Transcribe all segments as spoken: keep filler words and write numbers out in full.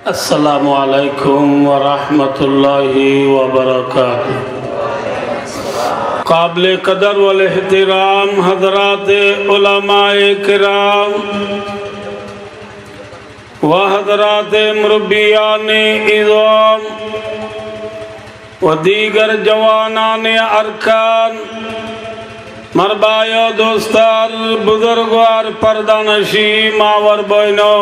السلام عليكم ورحمة الله وبركاته. قابل قدر والاحترام حضرات علماء کرام و حضرات مربیان عظام و دیگر جوانان ارکان، مر بھائیو، دوستار، بزرگوار، پردہ نشین، ماور بوینو،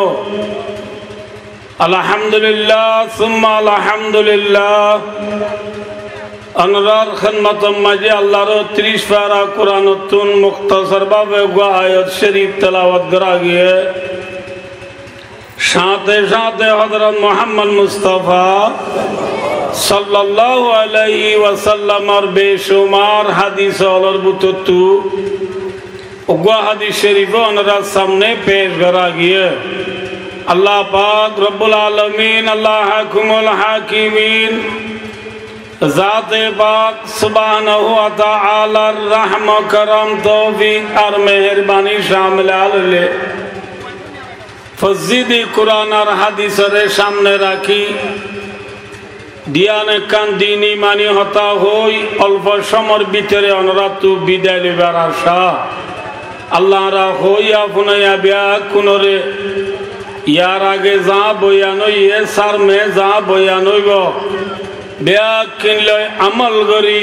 الحمدللہ ثم الحمدللہ۔ Ónorar hédmotor maze Allar tríc fara Kuranottu muktasor bábe uggwá ayat córif telawot gorá giyé. Cáñte cáñte Hozrot Muhammod Mustafa sallallahu alaihi wasallamor becumar hádis ólor bútottu uggwá hádis córif ónorar samne pec gorá giyé. Allah pak Robbul Alamin, Allah Hákimul Hákimin, Zate pak Subhanahu wa Taalar rahm, korom, toufik ar meherbani cámil óile fosíde Kuran ar hádisore cámne rakí, diyan ekkán dini mani hotá hoi olfo cómor bútore ónorattu bidai loibar acá. Allar añára hoiya funaiya beggúnore, yar age zañá boyan óiye, sarme zañá boyan óibo, beggún loi amol gorí,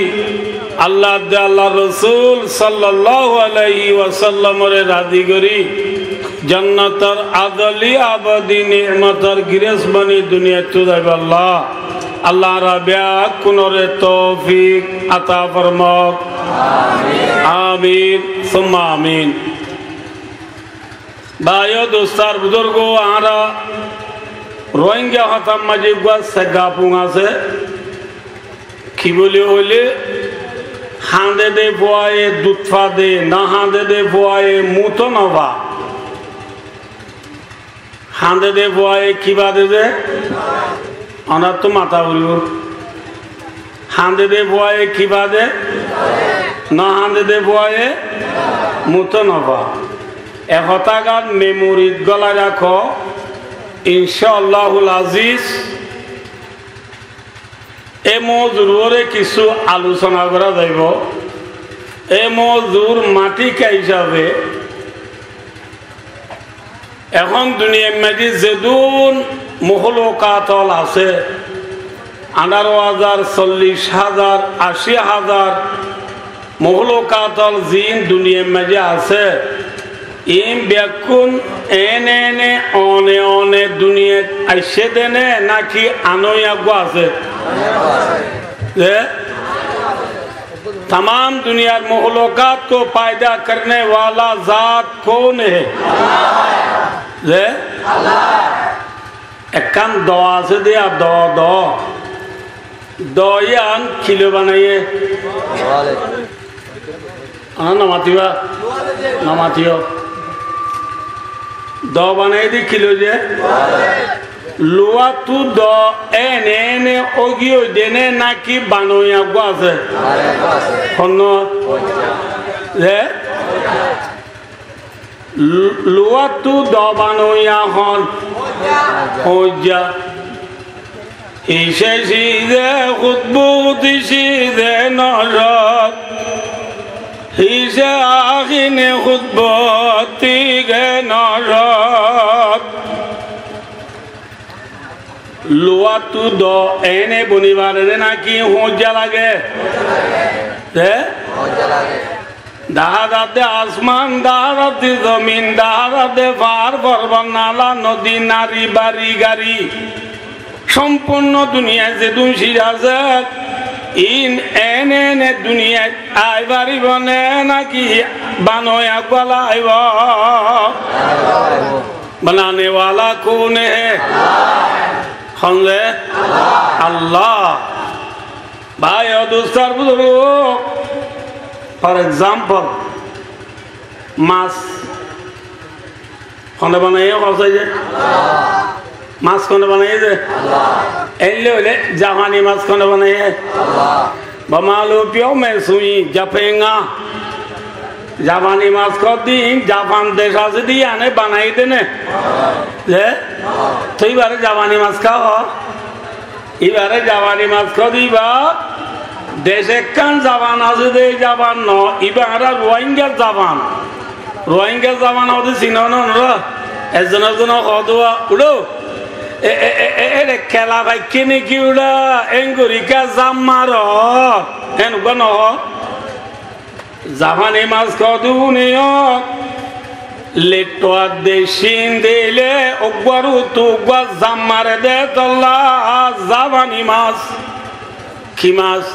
Allah de Allar Rosul sallallahu alaihi wasallamore razi gorí, jonnotor azoli abodi nemotor girós boni duniyaittú zaibolla Allah añára beggúnore toufik ata formok. Amin, summa amin. Báiyo, dustó ar buzurgó, añára Rohingya hotár maze uggwá segga fung asé, ki buli hoilé, hañde de fuaye dud fa de, no hañde de fuaye muto no fa. Hañde de fuaye ki fa de ze? Onorattú mata foribo. Hañde de fuaye ki fa de? No hañde de fuaye muto no fa. E hotágan memorit gólai rakó, incáallahul aziz. E mouzur uore kissú alosona gorá zaibo. E mouzur mathíka hísabe ehón duniyair maze zedún mohlukat ól asé, añçáro házar, sollic házar, ací házar mohlukat ól ziín duniyair maze asé, iín beggún ene ene one one duniyait aiccé de né, náki anoiya uggwá asé? Ze tamam duniyar mohlukat ko paido korne wala zat koun hai? Ze ekkán do asé de, ar do, do. Do yían ki loi banaiyé? Añára no matibá? No matiyó. Do banaiyé de ki loi de? Luwáttu do ene ene óigiyoi de né, náki banoiya uggwá asé? Honnúa? Ze? Lu-, luwáttu do banoiya hon? Hoijja. Híce cize hútbut, cize norot. Híce ahin hútbut, tige norot. Luwáttu do ene boni fare de náki hoijja lage? Ze? Dahá zadde asman, dahá zadde zomin, dahá zadde fahár, forbot, nala, nodi, nari, bari, gari. Sompurno duniyait zedún ciz asé, iín ene ene duniyait ai faribo né, náki banoiya uggwá laibo? Banane wala koun hai? Hon ze? Allah. Báiyo, dustó ar buzurgó, for example, mas hone banaiyé, hoó sai ze? Mas hone banaiyé ze? Eille óile jafani mas hone banaiyé? Ba malu piyó me sui japenga. Zabani mas hoódde iín Japan dec asé dé yíane banaiyé dé né? Ze? Toi íbaré zabani mas ká hoó? Íbaré zabani mas hoódde íba dec ekkán zaban asé dé, Japan noó, íba añára Ruáinga zaban. Ruáinga zaban hoódde sinó né onorá? Ezzon ezzon hoódde uá, uçó. E, e, e, e, eçe kela faikké né ki uçá? Éngorí ká zam maró. Én uggúa nohó. Zabani mas hoódde fúniyó, lettuwa de cín deilé uggúar utu uggúa zam mare dé tolla zabani mas. Ki mas?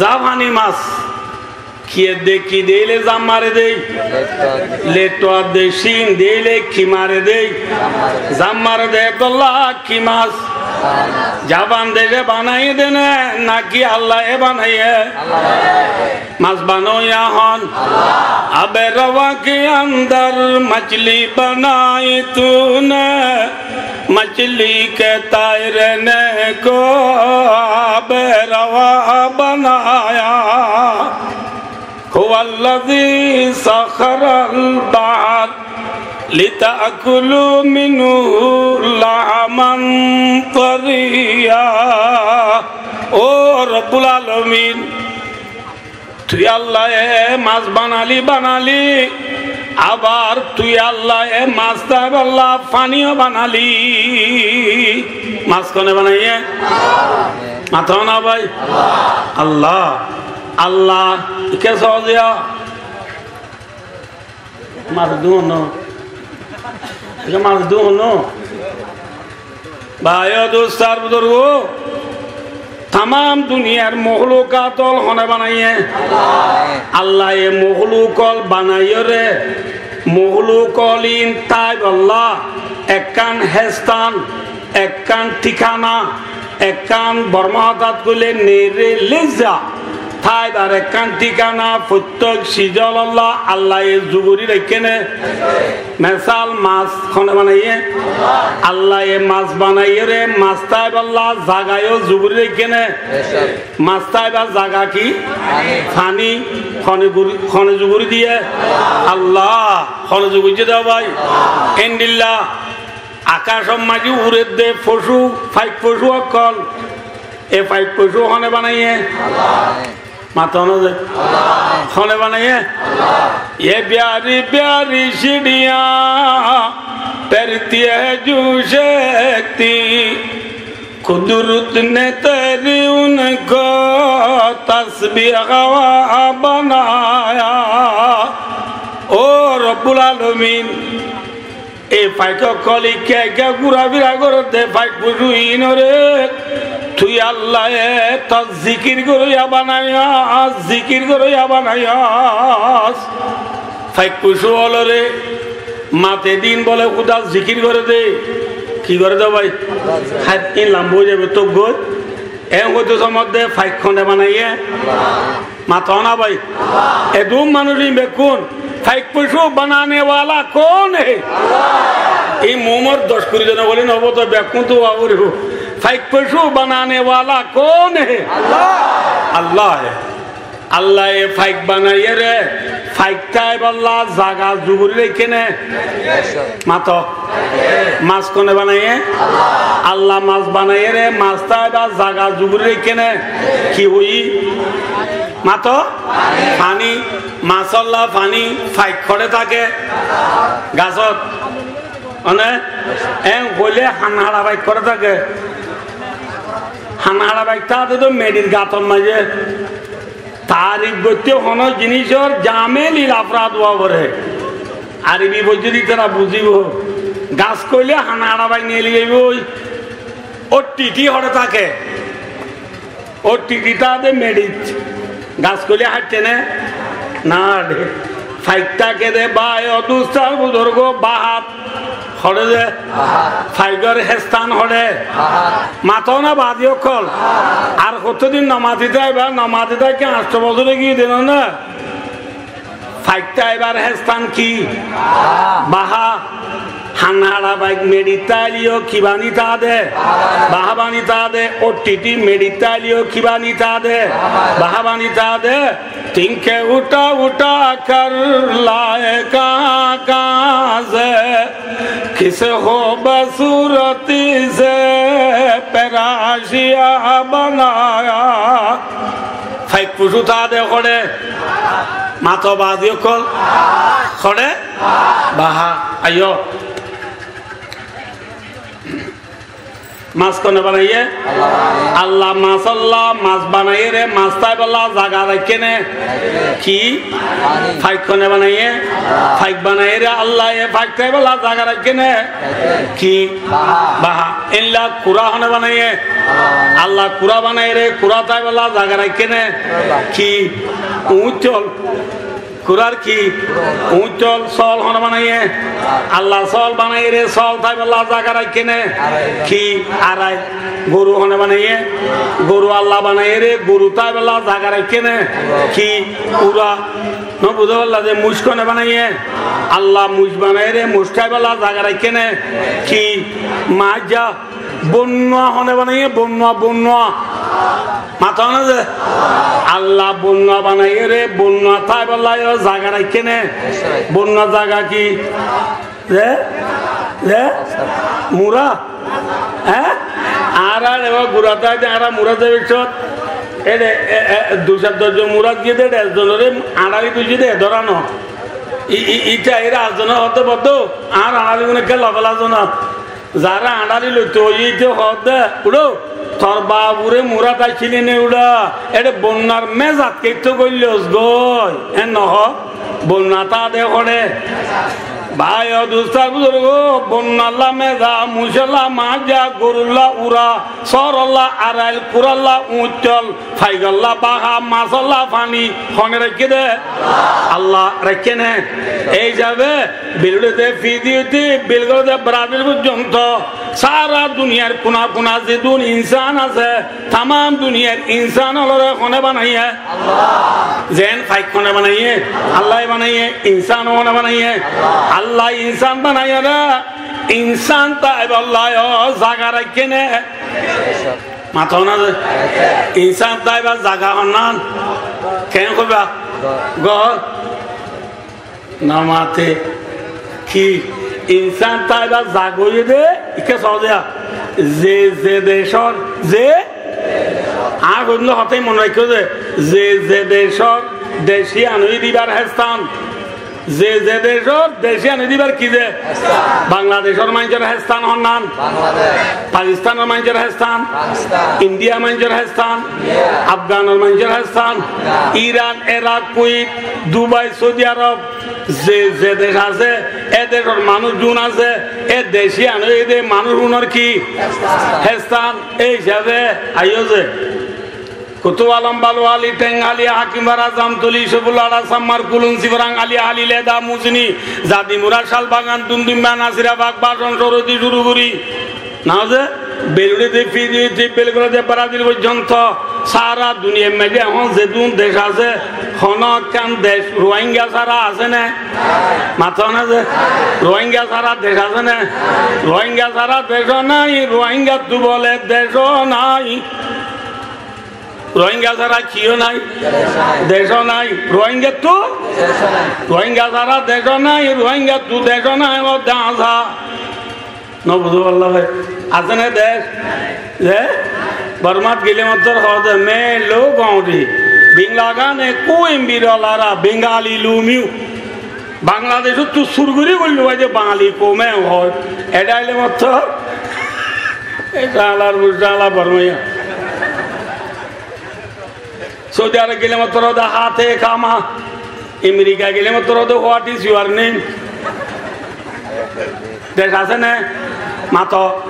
Zabani mas. Kiyé de ki deilé zam mare dé? Lettuwa de cín deilé ki mare dé? Zam mare dé tolla ki mas? Japan dece banaiyé dé né, náki Allaye banaiyé? Mas banoiya hon? Ab rawa ke andar machli banai tune, machli ke tairne ko ab rawa banaya. Huwallazi sakharal bahar litakulu minhu lahman tariya. Ó Robbul Alamin, tui Allaye mas banali, banali, abar tui Allaye mas táibolla faniyó banali. Mas hone banaiyé? Mató na bái? Allah. Allah. Ike soziya. Mas dúno. Ike mas dúno. Báiyo, dustó, buzurgó, tamám duniyar mohlukat ól hone banaiyé? Allaye mohluk ól banaiyóre, mohluk ól ín táibolla ekkán héstan, ekkán thíkana, ekkán Bormá hotát hoilé neiré lezza. Táibar ekkán thíkana foittók siz ólolla Allaye zugorí raikké né? Mesal mas hone banaiyé? Allaye mas banaiyóre mas táibolla zaga yó zugorí raikké né? Mas táibar zaga ki? Faní. Hone guri-, hone zugorí diyé? Allah. Hone zugoijjé dé bái? Endilla. Akacor maze uçédde focu, faik focu ókkol. E faik focu hone banaiyé? Mató na ze. Hone banaiyé? Ye pyari pyari chidiyá, perti hai jo shekti, kudrat ne teri unko tasbih hawa banaya. Ó Robbul Alamin, e faik ókkol ikká ikká gúrafira gorédde faik focu iínoré tui Allaye tor zikir goróya banaiyós, zikir goróya banaiyós. Faik focu ólore mate din bóle kúda zikir goré dé. Ki goré dé bái? Hát ín lamba ói zaibo tók goi. Eén hoitó somot dé faik hone banaiyé? Mató na bái? Edún manúic ín bekkún, faik focu banane wala kon hai? Í muúmor doc kuri zone hoilé noóibo, toi bekkún tó hoó foribó. Faik focu banane wala kon hai? Allah hai. Allaye faik banaiyére, faik táibolla zaga zugorí raikké né? Mató. Mas hone banaiyé? Allah mas banaiyére, mas táibar zaga zugorí raikké né? Ki hoiyí? Mató? Faní. Masólla faní, faik hoçé táke? Gasót. Mane, eén hoilé han haça faik hoçé táke? Han haça faik táke dé meçir gator maze. Taarif goitté honó jinícor jamel il afrad ówa foré. Arobi foijjé dé ítara buzíbo. Gas hoilé han haça faik neeli zaibói. Ó thithí hoçé táke? Ó thithí táke dé meçit. Gas hoilé háitté né? Ná dé. Faik táke dé bái, ó dustó, buzurgó, bahat. Hoçé ze? Faigor héstan hoçé? Mató na baázi ókkol? Ar hottó din no matitó, ibá no matitó ki añctho bosór ói giyé dé no na? Faik táibar héstan ki? Baha. Hanhara baik meçit táile yó ki bani táa de? Baha bani táa de. Ottiti meçit táile yó ki bani táa de? Baha bani táa de. تنکے اٹھا اٹھا کر لائے کہاں کہاں سے، کس خوبصورتی سے پراشیاں بنایا۔ Faik fucú táa de hoçé? Mato baázi ókkol. Hoçé? Baha. Aiyó. Mas hone banaiyé? Allah. Allah mas olla, mas banaiyére, mas táibolla zaga raikké né? Ki? Faik hone banaiyé? Faik banaiyére Allaye faik táibolla zaga raikké né? Ki? Baha. Baha. Éilla kurá hone banaiyé? Allah kurá banaiyére, kurá táibolla zaga raikké né? Ki? Uñíccol. Kurár ki? Uñíccol. Sool hone banaiyé? Allah sool banaiyére, sool táibolla zaga raikké né? Ki? Arai. Goru hone banaiyé? Goru Allah banaiyére, goru táibolla zaga raikké né? Ki? Ura. No buzó Allah ze muc hone banaiyé? Allah muc banaiyére, muc táibolla zaga raikké né? Ki? Maijja. Bonnua hone banaiyé? Bonnua, bonnua. Mato na ze? Allah bonnua banaiyére, bonnua táibolla yó zaga raikké né? Bonnua zaga ki? Ze? Ze? Mura? Hé? Añára eçé gura táite, añára mura zai biccót. Eçé, e, e, dui cót doc zon mura giyé de, eçé ekzonoré añári dóijje de, e dóra no. I, i, ita ira arzona hoódde boddó, añár añári gún ekká lofela zona. Zaré añári loitó hoiyé ite hoódde, uçó, tor baburé mura táiccíli né uçá, eçé bonnuar mezat kettó goillós goi, en nohó, bonnua táa de hoçé. Bái o dustó buzurgó, bonnualla meza, mucolla maijja, gorulla ura, sóorolla arail, kurálla uñíccol, faikolla baha, masolla faní, hone raikké de? Allah raikké né? Ei hísabe Beludé de Fiji óite Belgoré de Brazil foijjonto sára duniyar kuna kuna zedún insán asé, tamam duniyar insán ólore hone banaiyé? Allah. Zeén faik hone banaiyé? Allah banaiyé. Insán hone banaiyé? Allah. Allah insán banaiyére insán táibolla yó zaga raikké né? Mato na ze? Insán táibar zaga honnán? Keén hoiba? Gór. No mate. Ki? Insán táibar zaga óiye de, ikká soó de, ze ze decór, ze, añár hoódde hotá mone raikkó de, ze ze decór dec yían óiye de íbar héstán. Ze ze decór dec yían óiye de íbar ki ze? Héstán. Bangladecór maincór héstán honnán? Bangladec. Pakistánor maincór héstán? Pakistán. Indiyar maincór héstán? Indiya. Afganor maincór héstán? Afgan. Iran, Erak, Kuwait, Dubai, Saudi Arab, ze ze dec asé, e decór manúic zun asé, e dec yían óiye de manúic zunor ki? Héstán. Héstán. Ei hísabe aiyó ze Kutub Alom, Balu Ali, Theng Ali, Hakim Fara, Zamtoli, Isofullah Ara, Sammar, Kulun, Sifarang Ali, Ali Leda, Musini, Zadimura, Shalbagan, Dundumma, Nasirabag, Bacon, Sorodi cúru gorí, na ze, Beludé de Fiji óite Belgoré de Brazil foijjonto sára duniyar maze ehón zedún dec asé, honó ekkán dec Ruáinga sára asé né? Mato na ze? Ruáinga sára dec asé né? Ruáinga sára decó nái, Ruáingattú bóle decó nái. Ruáinga sára kiyó nái? Decó nái. Ruáingattú? Ruáinga sára decó nái, Ruáingattú decó nái, ó dañsa. No buzó Allah bái. Asé né dec? Ze? Bormát gile mottor hoó de, "Main log aur bhi, Bangla gane kuim biro lara, Bengali lumiu." Bangladecóttu sur gorí goilló bái de Bangali koume hoó. Eçé aile mottor, e salar bus salar Bormaiya. Saudi Arab gile mottor hoó de, "Hate kama." Amerika gile mottor hoó de, "What is your name?" Dec asé né? Mato.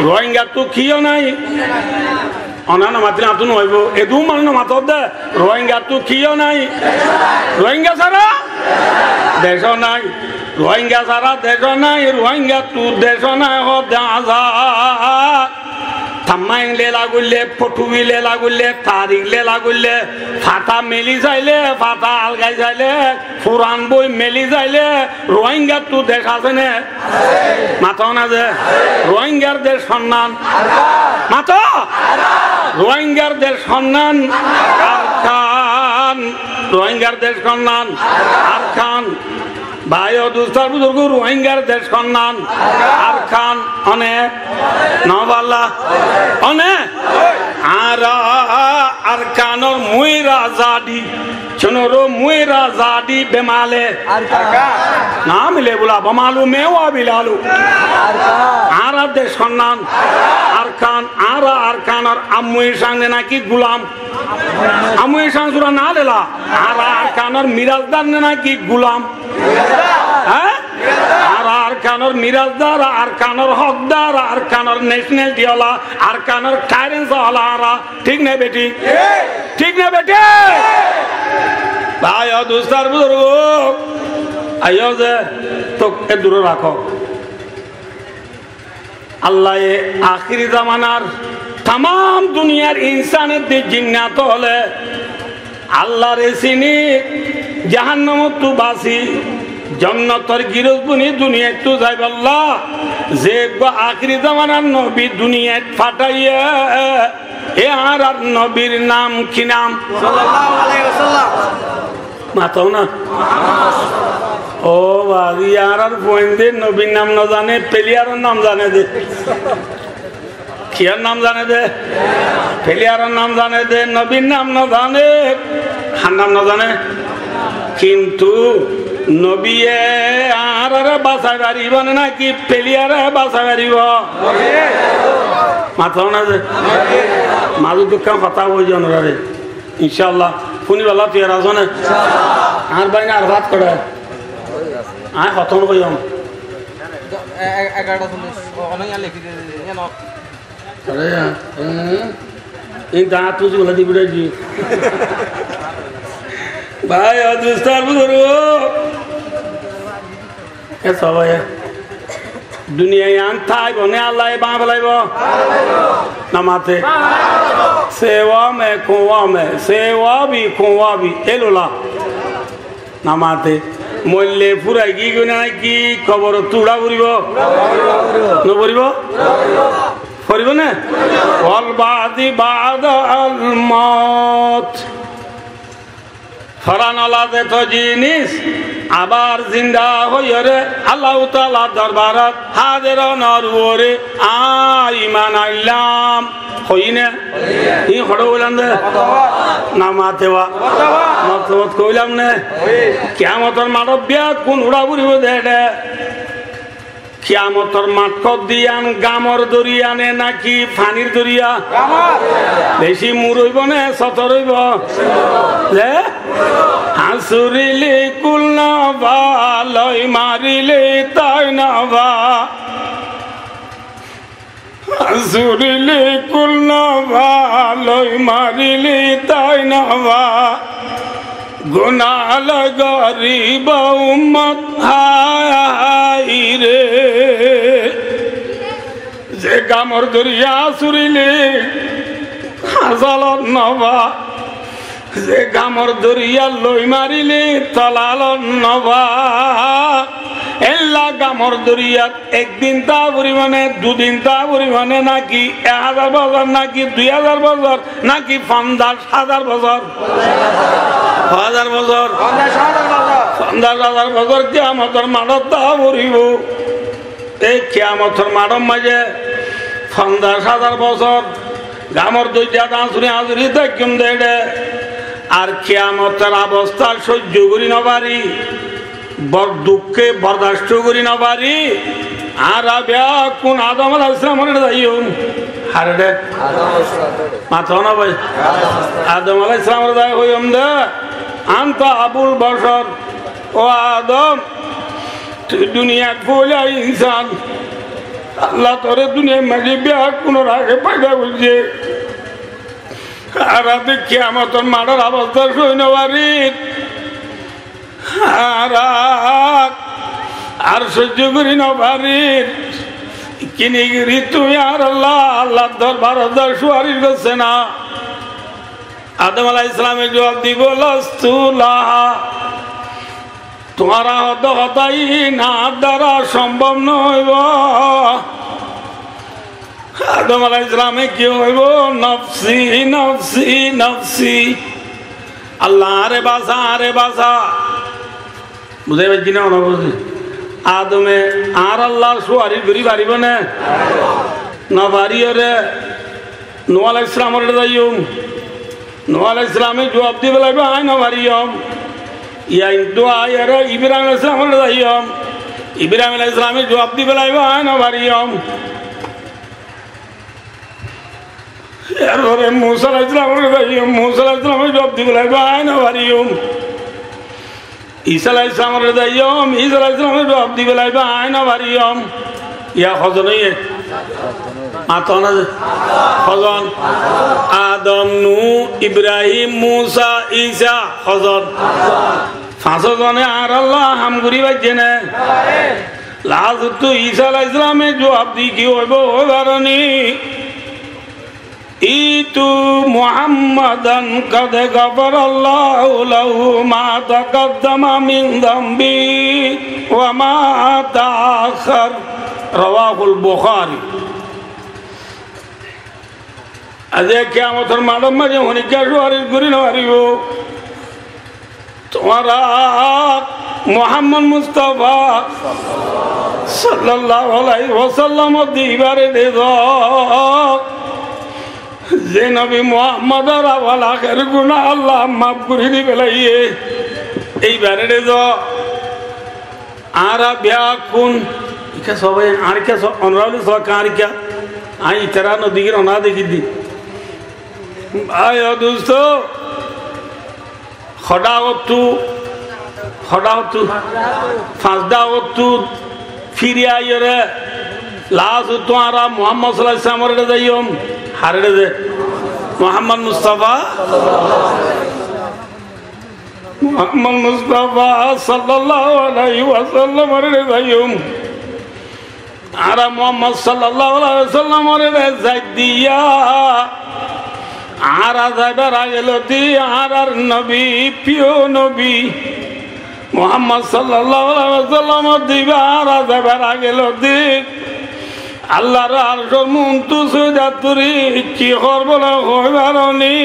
Ruáingattú kiyó nái? Oná no matile añáttu no óibo. Edún manúic no matódde. Ruáingattú kiyó nái? Ruáinga sára decó nái. Ruáinga sára decó nái, Ruáingattú decó nái, hoó de asé. Tammain lela goille, Potugi lela goille, Tarik lela goille, fata meli saile, fata algai saile, furan boi meli saile, Rohingyattu dec asé né? Mato na ze? Rohingyar dec honnán? Mato? Rohingyar dec honnán? Arkan. Rohingyar dec honnán? Arkan. Bái o dustó ar buzurgó, Rohingyar dec honnán? Arkan. One? No balla. One? Añára Arkanor muira zadi. Cunoro muira zadi bemale. Arkan. Na mile bula, bamalu mewa bilalu. Arkan. Añára dec honnán? Arkan. Añára Arkanor ammuisan ne naki gulam? Ammuisan sura na lela. Añára Arkanor mirasdar ne naki gulam? Há? Añára Arkanor mirasdar, Arkanor hókdar, Arkanor nationality ola, Arkanor currency ola añára. Thík né bethík? Thík né bethík? Bái o dustó ar buzurgó, aiyó ze, tók e dure rakó. Allaye ahéri zamanar tamam duniyar insán edde jinnat ókkole Allaré sini, jahannamottu basi, jonnotor giros boni duniyaittú zaibolla, ze uggwá ahéri zamanar nobi duniyait fataiye, e añárar nobir nam ki nam? Sallallahu alaihi wasallam. Mato na? Ó bazi, añárar fuainde nobir nam no zane, peliyaror nam zane de. Kiyór nam zane de? Peliyaror nam zane de, nobir nam no zane. Har nam no zane? Kintu nobiye añárare basai faribo ne naki peliyare basai faribo? Mato na ze? Mazu dukkan hotá hoiyi onorare. Incállah, fúnibálla tuiyar asó né? Añár bái na Arafat hoçé? Añí hotón hoiyum. E-, e-, egaroto sollic, o-, ono yián lekí de, de, de, yián o. Are, e, e, in dañt tuzi bola di birai di. Bái, o dustó ar buzurgó. E sóbai, duniyai yián táibo né Allaye báñgi felaibo? No mate. Se wá me, kun wá me, se wá bi, kun wá bi, élola. No mate. Moille furai giyói né naki koborottú uçá foribo? No foribo? Foribo né? Wal baadi baadal mot. Foran ola zeto jinis abar zinda óiyore Allahu Taalar dorbarot házer ónor uore añí iman aillam. Hoiyí né? Hí hoçé hoilam de? No mate wá. Moktobottú hoilam né? Kiyamotor maçot beggún uçá foribo de ede. Kiyamotor math hoddé yián gamor doriya né naki fanir doriya? Gamor. Beci mur óibo né sotor óibo? Ze? Hañsurile kul no fa, loi marile tai no fa. Hañsurile kul no fa, loi marile tai no fa. Gunah loi gorib ummot háire. Ze gamor doriya surile hañsalot no fa, ze gamor doriya loi marile tolalot no fa, élla gamor doriyat ek din táa foribo né, du din táa foribo né, naki ek házar bosór, naki dui házar bosór, naki fonzac házar bosór? Hó házar bosór? Fonzac házar bosór. Fonzac házar bosór kiyamotor maçot táa foribo. Ei kiyamotor maçor maze fonzac házar bosór gamor doriyat hañsuri hañsuri táikkum de ede. Ar kiyamotor obosta sóijjo gori no fari, bor dukké bordasto gori no fari, añára beggún Adom alaihissalamor ede zaiyum. Har ede? Mato na bái? Adom alaihissalamor ede zai hoiyum de, anta abul bashar, ó Adom, tui duniyat foila insán, Allah tore duniyar maze beggúnor age foida goijje. Añára de kiyamotor maçor obosta sói no farir. Añára ar sóijjo gori no farir. Kini gori tuñí añár Allah, Allahr dorbarot zar suwaric gossé na? Adom alaihissalame juwab dibo, "Lastu laha." Tuáñra hoó de hotá iín añár duara sombob no óibo. Adom alaihissalame ki hoibo? "Nafsi, nafsi, nafsi." Allah, añáre basa, añáre basa. Buzái faijjó né, no buzí? Adome añár Allahr suwaric gorí faribó né? No fariyóre Nuh alaihissalamor ede zaiyum. Nuh alaihissalame juwab di félaibo, añí no fariyum. Yá hintu aiyóre Ibrahim alaihissalamor ede zaiyum. Ibrahim alaihissalame juwab di félaibo, añí no fariyum. Erfore Musa alaihissalamor ede zaiyum, Musa alaihissalame juwab di félaibo, añí no fariyum. Isa alaihissalamor ede zaiyum, Isa alaihissalame juwab di félaibo, añí no fariyum. Yá hozon óiye? Mato na ze. Hozon? Adom, Nuh, Ibrahim, Musa, Isa, hozon? Fañsó zone añár Allah ham gorí faijjé né? Lastottu Isa alaihissalame juwab di ki hoibo, hoi faro ni? "ائتوا محمدا قد غفر الله له ما تقدم من ذنبه وما تأخر." رواه البخاري. Aijja kiyamotor maçor maze honikka suwaric gorí no faribó. Tuáñra Muhammod Mustafa sallallahu alaihi wasallamore de ibáre de do, ze nobi Muhammodor awal ahér guná Allah maf gorí di félaiye, ibáre de do. Añára beggún, ikká só bái, añára ikká só, onorá ókkol só, añára ikká, añí itará no dekír, onorá dekí de. Bái o dustó, hoçé ottú, hoçé ottú, fañs dá ottú firi aiyóre, lastottu añára Muhammod sallallahu alaihi wasallamor ede zaiyum, hár ede ze, Muhammod Mustafa, Muhammod Mustafa sallallahu alaihi wasallamor ede zaiyum. Añára Muhammod sallallahu alaihi wasallamor ede zai diya, añára zaibar age lóti añárar nobi, fiyó nobi Muhammod sallallahu alaihi wasallamor diba añára zaibar age lóti Allahr arcor muúntu sóidat fori ki hoór bóle hoi faro ni?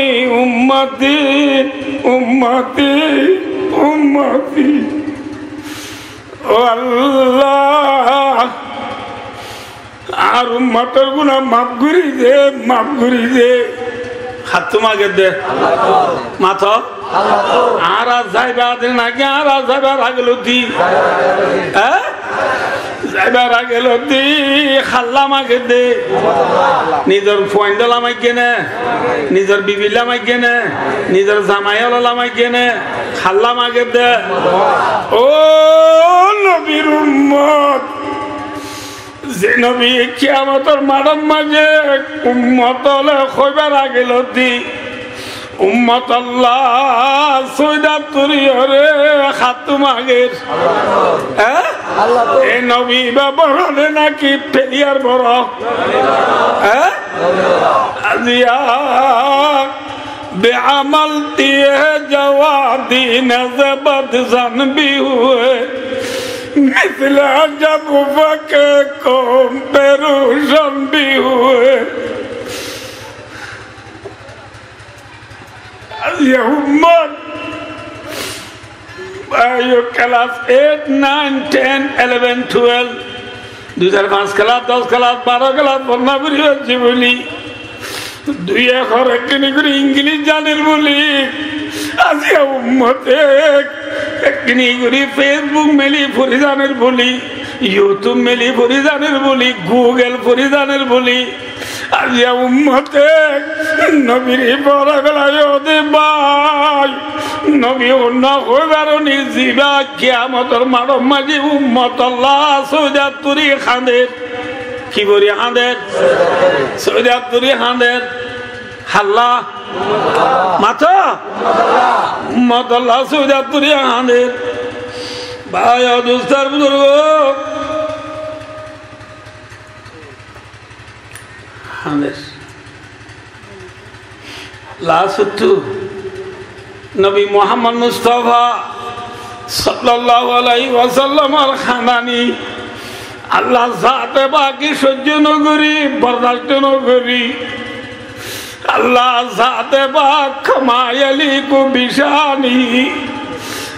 Ummati, ummati, ummati. Ó Allah, añár ummotor guná maf gorí de, maf gorí de. Hattú mager de. Mato. Añára zaibar age náki añára zaibar age lóti? Há? Zaibar age lóti hálla mager de. Nizor fuaindólla mager né? Nizor bibilla mager né? Nizor zamaiyólla mager né? Hálla mager de. Ó nobir ummot, ze nobi kiyamotor maçor maze ummot ókkole hoibar age lóti, ummotolla sóidat fori óre hattú mager. Há? E nobi ibá boro de náki feliyar boro? Há? Aijja بے عمل دیے جواب دینے سے بدظن بھی ہوئے، مثل جب فقے قوم پہ روشن بھی ہوئے۔ Aijja ummot, aiyó class eight, nine, ten, eleven, twelve, dui, sair, fañs class, doc class, baró class fonná fori faijjé buli, dui ekor ekgini gorí English zanir buli, aijja ummot ek, ekgini gorí Facebook meli fori zanir buli, YouTube meli fori zanir buli, Google fori zanir buli, aijja ummote nobire fora félaiye de bái, nobi honna hoi faro ni ziba kiyamotor maçor maze ummotolla sóidat fori hañder? Ki fori hañder? Sóidat fori hañder. Hálla? Mato? Ummotolla sóidat fori hañder. Bái o dustó ar buzurgo, Lasttu Nobi Muhammod Mustafa sallallahu alaihi wasallamor hándaní Allar zate pake sóijjo no gorí, bordasto no gorí, Allar zate pak kama yaliku bishani.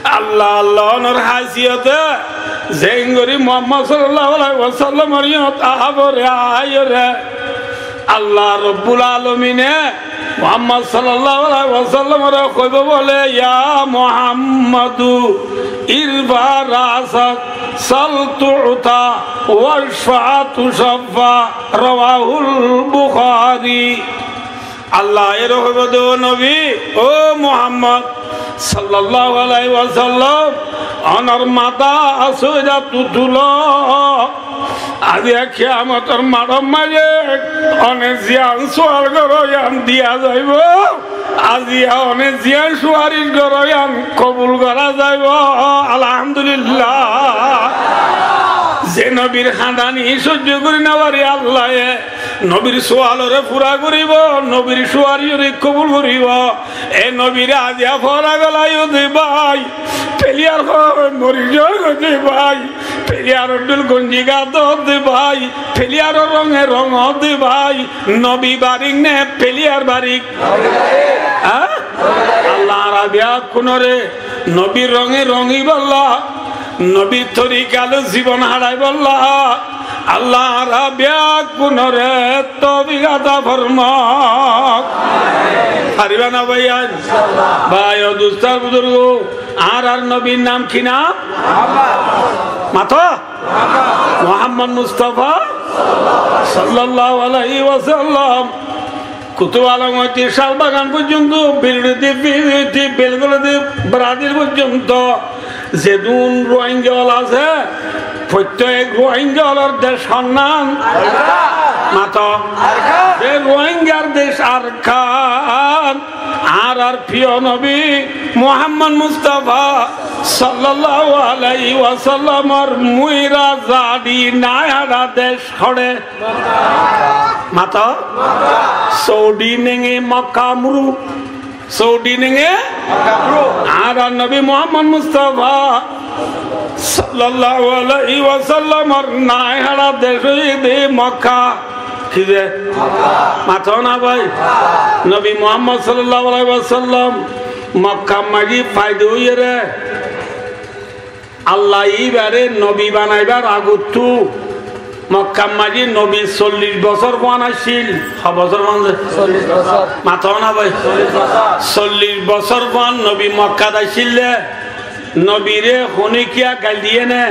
Allah, Allah onor hásiyote zeén gorí Muhammod sallallahu alaihi wasallamor yíanot ahábore aiyóre, Allah Robbul Alamine Muhammod sallallahu alaihi wasallamore hoibo bole, "Ya Muhammadu, irfa rasak, sal tu'ta, washfa tushaffa." Rawahul Bukhari. Allah ere hoibo de, "Ó Nobi, ó Muhammod sallallahu alaihi wasallam, onor matá asóidattú tulo. Aijja kiyamotor maçor maze one ziyán suwal goró yían diya zaibo. Aijja one ziyán suwaric goró yían kobul gora zaibo." Alhamdulillah. Ze nobir hándaní sóijjo gorí no fare Allaye nobir suwalore fura goribo, nobir suwaricore kobul goribo. E nobire aijja fora golaiyó de bái, peliyar hó mori zagói de bái, peliyaror dhul gonji gát ó de bái, peliyaror ronge rong ó de bái, nobi barik ne peliyar barik? Há? Allah añára beggúnore nobir ronge rongibálla, nobir torika loi zibon háraibálla Allah añára beggúnore toufik ata formok. Fariba na báiyain? Bái ó dustó buzurgó, añárar nobir nam ki nam? Mato? Muhammod Mustafa sallallahu alaihi wasallam. Kutub Alom óite Cál Bagan foijjonto, Biriti, Biriti, Belgrade, Brazil foijjonto zedún Ruáingga ól asé, fottí ek Ruáingga ólor dec honnán? Mato. Ze Ruáinggar dec Arkan. Añárar firiyo nobi Muhammod Mustafa sallallahu alaihi wasallamor muira zadi nai hára dec hoçé? Mato? Saudi nenge Mokka muru? Saudi nenge? Añárar nobi Muhammod Mustafa sallallahu alaihi wasallamor nai hára dec óiye de Mokka. Ki de? Mato na bái? Nobi Muhammod sallallahu alaihi wasallam Mokkar maze foida óiyore Allah ibare nobi banaibar agottú Mokkar maze nobi sollic bosór fuan accíl. Ho bosór fuan de? Sollic bosór. Mato na bái? Sollic bosór. Sollic bosór fuan nobi Mokkat accíl de, nobire honikka gail diye né?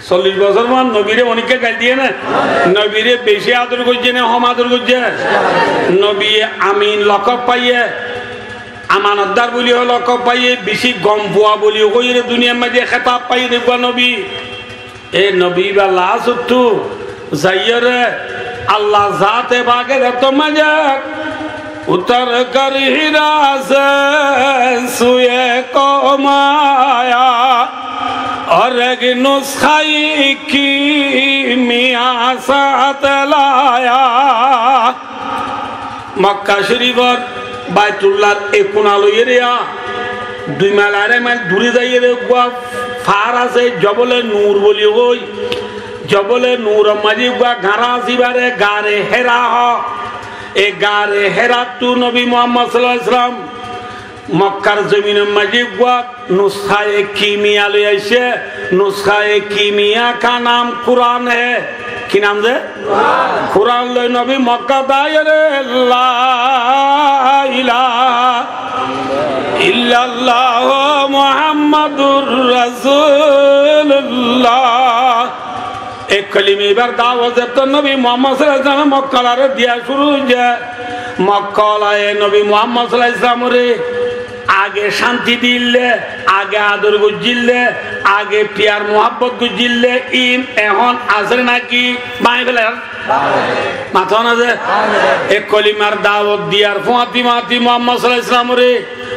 Sollic bosór fuan nobire honikka gail diye né? Nobire beci ador goijje né hom ador goijje? Nobiye amin lokob faiye, amanotdar buli lokob faiye, beci gom fua buli hoiyore duniyar maze hetab faiye de uggwá nobi. E nobi íba lastottú zaiyóre Allah zate pake de to maze, utar kar hira se suye kom aya, aur ek nuskhaye kimiya saath laya. Mokka Corifor Baitullar ek kuna loiyóre, dui mail arai mail dure zaiyóre uggwá fahár asé, Jobole Nur buli hoi. Jobole Nuror maze uggwá gañra asé, ibare Gare Hera hoó. E Gare Herattú nobi Muhammod sallallahu alaihi wasallam Mokkar zominor maze uggwá nuskhaye kimiya loi aicce, nuskhaye kimiya ka nam Kuran hai. Ki nam de? Kuran loi nobi Mokkat aiyóre, La ilaha illallah Muhammadur Rasulullah. E kolima íbar dawot zettót nobi Muhammod sallallahu alaihi wasallam Mokkaolare diya cúru óiye, Mokkaolaye nobi Muhammod sallallahu alaihi wasallamore age cánti diyíl de, age ador goijjíl de, age fiyar muhábbot goijjíl de, ín ehón asé né náki báñgi felar? Mato na ze? E kolimar dawot diyar fúañti fúañti Muhammod sallallahu alaihi wasallamore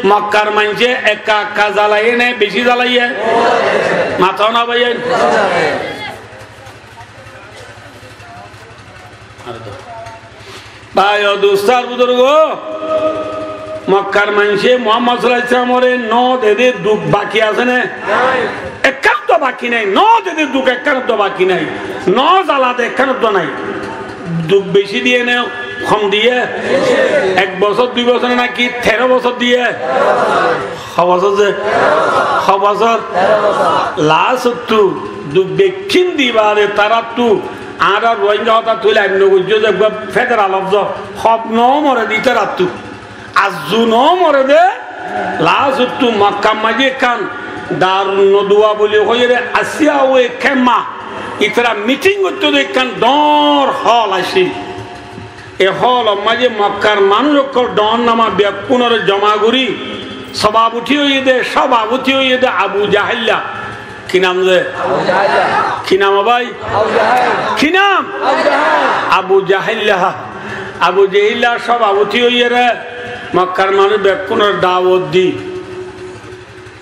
Mokkar maincé ekka ekka zalaiye né beci zalaiye? Mato na báiyain? Bái o dustó ar buzurgó, Mokkar maincé Muhammod sallallahu alaihi wasallamoré no dedé duk baki asé né? Ekkán dua baki nái. No dedé duk ekkán dua baki nái. No zala de ekkán dua nái. Duk beci diyé né hom diyé? Ek bosór, dui bosór náki teró bosór diyé? Ho bosór ze? Ho bosór? Lastottu duk bekkín dibar taráttu añára Ruáingga hotá tuile aimno goijjó ze eggúa federal ofzo hob no more de ítarattu. Azzu no more de, lastottu Mokkar maze ekkán Darun Naduwa buli hoiyóre Asiya ói kemma, ítara miting goittó de ekkán dóñr hol aiccíl. E hólor maze Mokkar manúic ókkol dhoóñr nama bekkúnore joma gorí sobabuti óiye de, sobabuti óiye de Abu Jahilla. Ki nam ze? Abu Jahilla. Ki nam o bái? Abu Jahil. Ki nam? Abu Jahil. Abu Jahilla. Abu Jahilla sobabuti óiyere Mokkar manúic bekkúnore dawot di.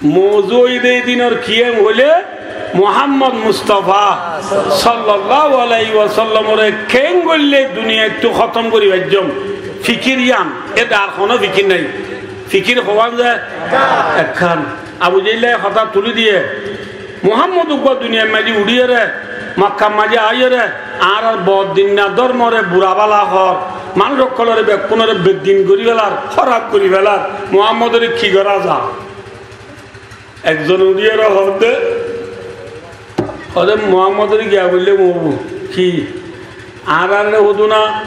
Mouzu óiye de e dinor ki en hoilé, Muhammod Mustafa sallallahu alaihi wasallamore keén goillé duniyaittú hótom gorí faijjóm. Fikir yián, ede ar honó fikir nái. Fikir hoón ze? Ekkán. Abu Jahilla e hotá tulí diyé, Muhammod uggúa duniyar maze uçíyore, Mokkar maze aiyóre, añárar bodinna dórmore bura bála hoór, manúic ókkolore bekkúnore bedin gorí félar, hóraf gorí félar, Muhammodore ki gorá za? Ekzon uçíyore hoódde, hoódde Muhammodore giya boille moubu. Ki? Añáráre hodún na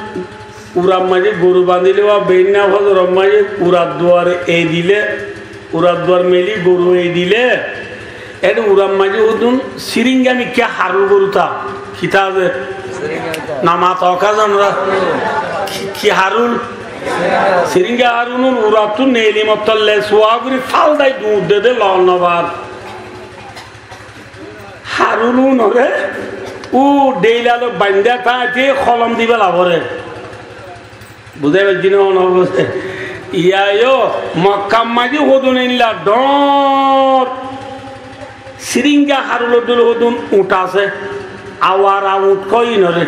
urar maze goru bandíle ba beinna fozoror maze urar duare ei dile, urar duar meli goru ei dile, ede urar maze hodún siringa mikká harul goru ta. Ki ta ze? Nama ta oka zanora? Ki, ki harul? Siringa harul un urattú neli mottor le suwa gorí faldai duñr de de lon no far. Harul unore u dheila loi baindá táite holom di bela fore. Buzá faijjó né, no buzá? Iyá yó Mokkar maze hodún eilla dhoóñr siringa harulor dóilla hodún uñth asé, awara uñth hoó inore.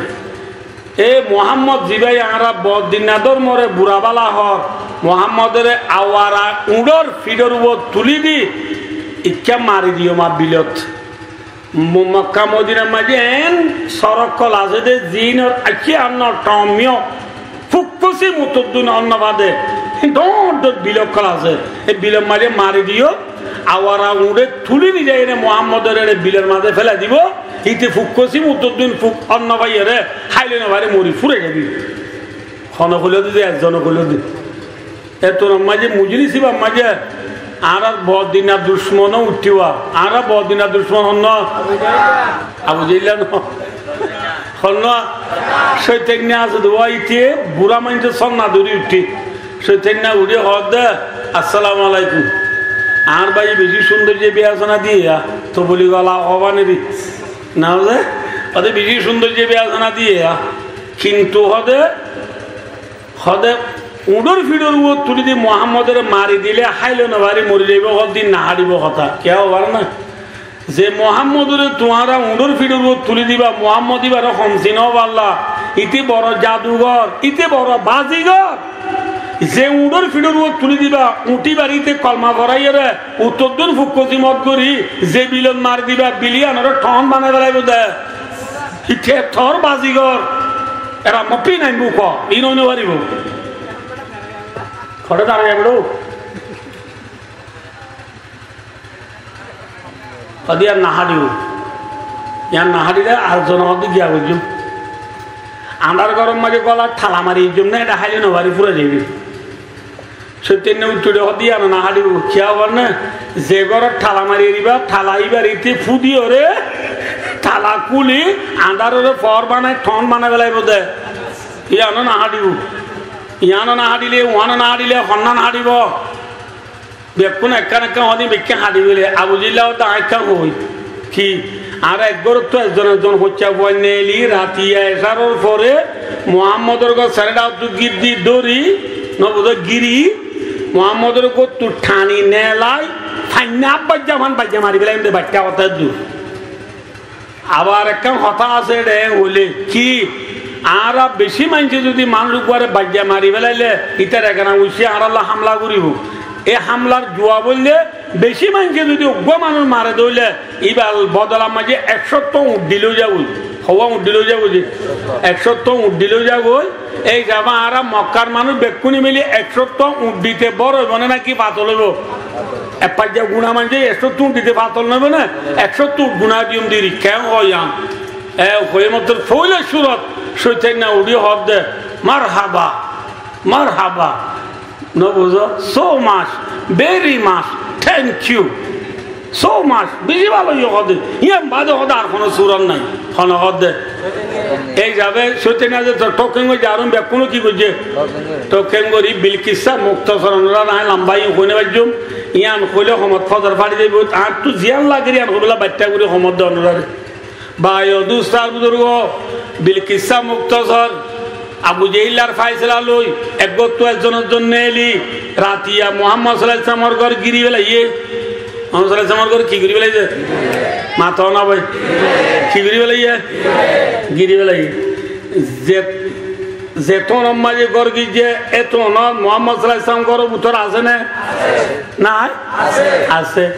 E Muhammod, zibá añára bodinna dórmore bura bála hoór, Muhammodore awara uñthor fiçor uore tulí di ikká mari diyó ma bilot. Mo-, Mokka Modinar maze en sórokkol asé de, ziínor aiccé annó thom yó, fukkosi mutoddún onnó fade, dhoóñr dhoóñr bil ókkol asé. E bilor maze mari diyó, awara uñçe tulí nizaiyóre Muhammodore bilor maze félai dibó, íte fukkosi mutoddún fuk onnó faiyóre háile no fari mori fúrai zaibi. Hone hoiló de, ezzone hoiló de. Ettór maze mujlis íbar maze añárar bodinna ducmon ó uiththíba. Añárar bodinna ducmon honnúa? Abu Jahilla no. Honnúa? Cóitanna asé de, íte bura maincór sónna dóri uiththé. Cóitanna uçí hoódde, "Assalamu alaikum. Añár báiye beci cúndor ze biyasona diyé ya, to buli gola hoóba neri." Na hoóde? Hoóde beci cúndor ze biyasona diyé ya. Kintu hoóde, Hoóde, uñçór fiçór uore tulí di Muhámmodore mari dile háile no fari mori zaibó, hoóde din no háçibo hotá. Kiyá hoó fare na? Ze Muhámmodore tuáñra uñçór fiçór uore tulí diba, Muhámmod íbare hom sino balla, íte boro jadugor, íte boro bazigor. Ze uñçór fiçór uore tulí diba, uñthíbar íte kolma foraiyóre, uttor din fukkosi mot gorí, ze bilot mari diba, bil yíanore thon banai félaibo de. Íte tor bazigor. Era moppi nai muko, ino ino baribo. Kore dara ya bro. Odi ar na hadiu. Yan na hadi de ar jono hodi giya gojum. Andar gorom maje gola tala mari jum na, eda haile no bari fura jaibi. Sóitanna uttore hoóde, "Yían no háçibo." Kiyá hoór né? Ze górot tala mari eriba, tala íbar íte fúdiyóre, tala kúli, añdárore foór banai, thon banai félaibo de. Yían no háçibo. Yían no háçile, uán no háçile, honnán háçibo. Bekkún ekkán ekkán hoóde, bekkún háçi bóle. Abu Jehilla hoóde, aññí ekkán hoói. Ki? Añára ek górottu ezzon ezzon hoicca fuain neeli ratiya ecaror fore Muhámmodor gór sereçá ottu giddi dóri, no buzó, giri, Muhámmodor góttu thani neelai, fainna abbaijja fan baijja mari felaiyum de, baiththá hotá eddur. Abar ekkán hotá asé de, hoilé ki? Añára bicí maincé zodi manúic uggúare baijja mari félaile, ítar ekana uccí añárálla hámla goríbou. E hámlar zuab óilde bicí maincé zodi uggúa manúic mare de óile, íbar bodolar maze ek cót uñth dilé ói zagói. Houwa uñth dilé ói zagói de? Ek cót uñth dilé ói zagói. Ei hísabe añára Mokkár manúic bekkúne mili ek cót uñth dite boro óibo né náki fatol óibo? Ek faijja guna maincé ek cót uñth dite fatol no óibo né? Ek cót uñth guna diyum de ri, keén hoó yián? E hoiyé mottor foóila cúrot cóitanna uçí hoódde, "Marhaba, marhaba." No buzó? "So much, very much, thank you. So much, beci bála," yó hoódde. Yián bade hoódde ar honó cúrot nái. Honó hoódde? Ei hísabe cóitanna ze to-, tokken goijjé, aró bekkúne ki goijjé? Tokken gorí Bilkissá Muktasor onoráre añí lamba yián hoi no faijjum. Yián hoilé homot fozor fari zaibói. Añáttu ziyán lager yián hoibólla baiththá gorí homot de onoráre. Bái o dustó ar buzurgó, Bilkissá Muktasor Abu Jehillar faisala loi, eggúattu ezzonor zonne eli, ratiya Muhammod sallallahu alaihi wasallamor gór giri felaiyé. Muhammod sallallahu alaihi wasallamor gór ki giri felaiyé? Mato na bái. Ki giri felaiyé? Giri felaiyé. Ze, ze tónor maze gór gijjé, e tónot Muhammod sallallahu alaihi wasallam góror bútore asé né? Nái? Asé.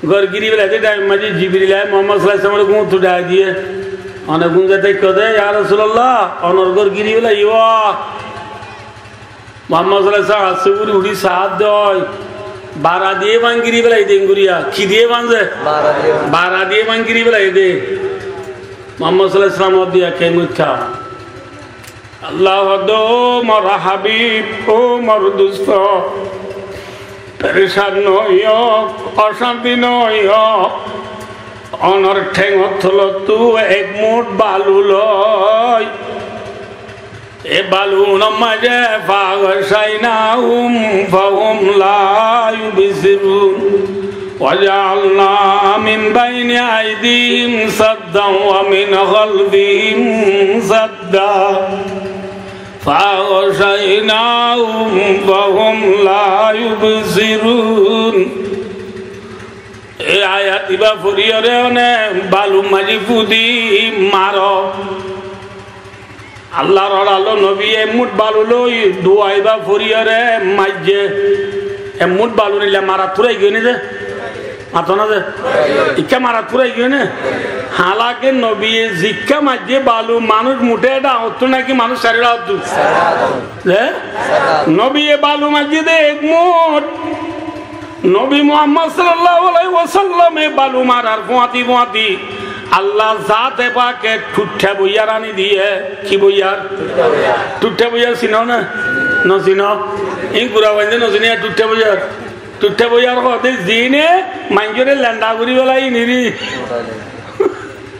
Gór giri felaiyé de thaim maze Jibril aiyé Muhammod sallallahu alaihi wasallamore gúñttu dhai diyé. One gúñze táikko de, "Ya Rasulullah, onor gór giri felaiyé." Muhammod sallallahu alaihi wasallam asé gori uçí saádde ói, bara diye báñgi giri felaiyé de engoriya. Ki diye báñze? Bara diye báñgi. Bara diye báñgi giri felaiyé de. Muhammod sallallahu alaihi wasallam diya keén goittá? Allah hoódde, "Ó mor habib, ó mor dustó, perecán no óiyo, ocánti no óiyo, onor théngor tolottú ek muth balu loi, e balu unor maze فأغشيناهم فهم لا يبصرون وجعلنا من بين أيديهم سدا ومن خلفهم سدا فأغشيناهم فهم لا يبصرون." E ayat ibá foriyóre one balur maze fudi maro. Allar oralo nobiye ek muth balu loi dua ibá foriyóre maijjé. Ek muth balu nile marattú rai giyói né de? Mato na de? Ikká marattú rai giyói né? Halake nobiye zikká maijjé balu manúic muthé dhañgottú náki manúic sairó dhañgottú? Ze? Nobiye balu maijjé de ek muth. Nobi Muhammod sallallahu alaihi wasallame balu marar fúañti fúañti Allah zate pake thuiththá boiyar ani diyé. Ki boiyar? Thuiththá boiyar sino né? No sino? Ín gura bainde no sino, thuiththá boiyar. Thuiththá boiyar hoóde ziíne maincóre lenda gorí félai iniri.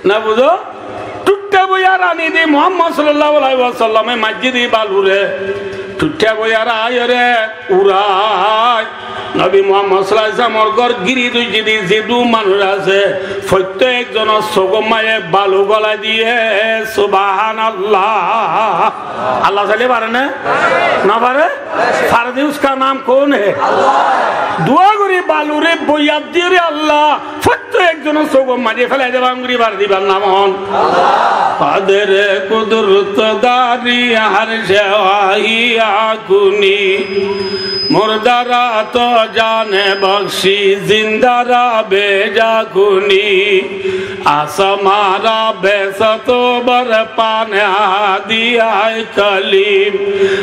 Na buzó? Thuiththá boiyar ani de Muhammod sallallahu alaihi wasallame maijjé de balure. Thuiththá boiyar aiyóre urai. Nobi Muhammod sallallahu alaihi wasallamor gór giri dóijje de zedún manúic asé, foittí ekzonor sógor maze balu golai diyé. Subhanallah. Allah sailé fare né? No fare? Fare de, uska naam koun hai? Dua gorí balure boiyat diyóre Allah foittí ekzonor sógor maze félai de báñgi gori fare de, ibar nam hon? Qadere kudrot dari har shé ahi akuni. Murdara to jane bakshi, zindara beja kuni. Asmara besato bar pane hadi ai kalim.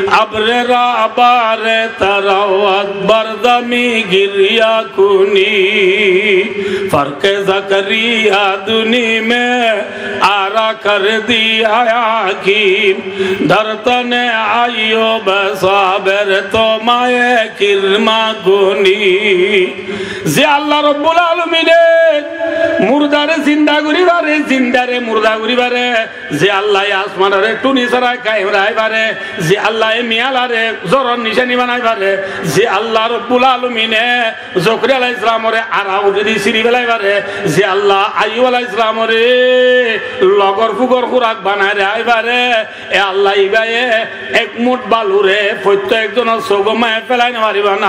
Abre ra bare tarawat bar zami girya kuni. Farke Zakariya duni me ara kar diya hakim. Dar tane Ayyub saber to maye kirma kuni. Ze Allah Rabbul Alamine murdare zinda gorí fare, zindare murda gorí fare, ze Allah ye asmanore tuni sára kaim raái fare, ze Allah ye miyalare zoror nicani banai fare, ze Allah Rabbul Alamine Zokariya alaihissalamore ara uçí di siri félai fare, ze Allah Ayyub alaihissalamore logor fugor hurak banai raái fare, e Allah ibáye ek muth balure foittí ekzonor sógor maze félai no faribó né?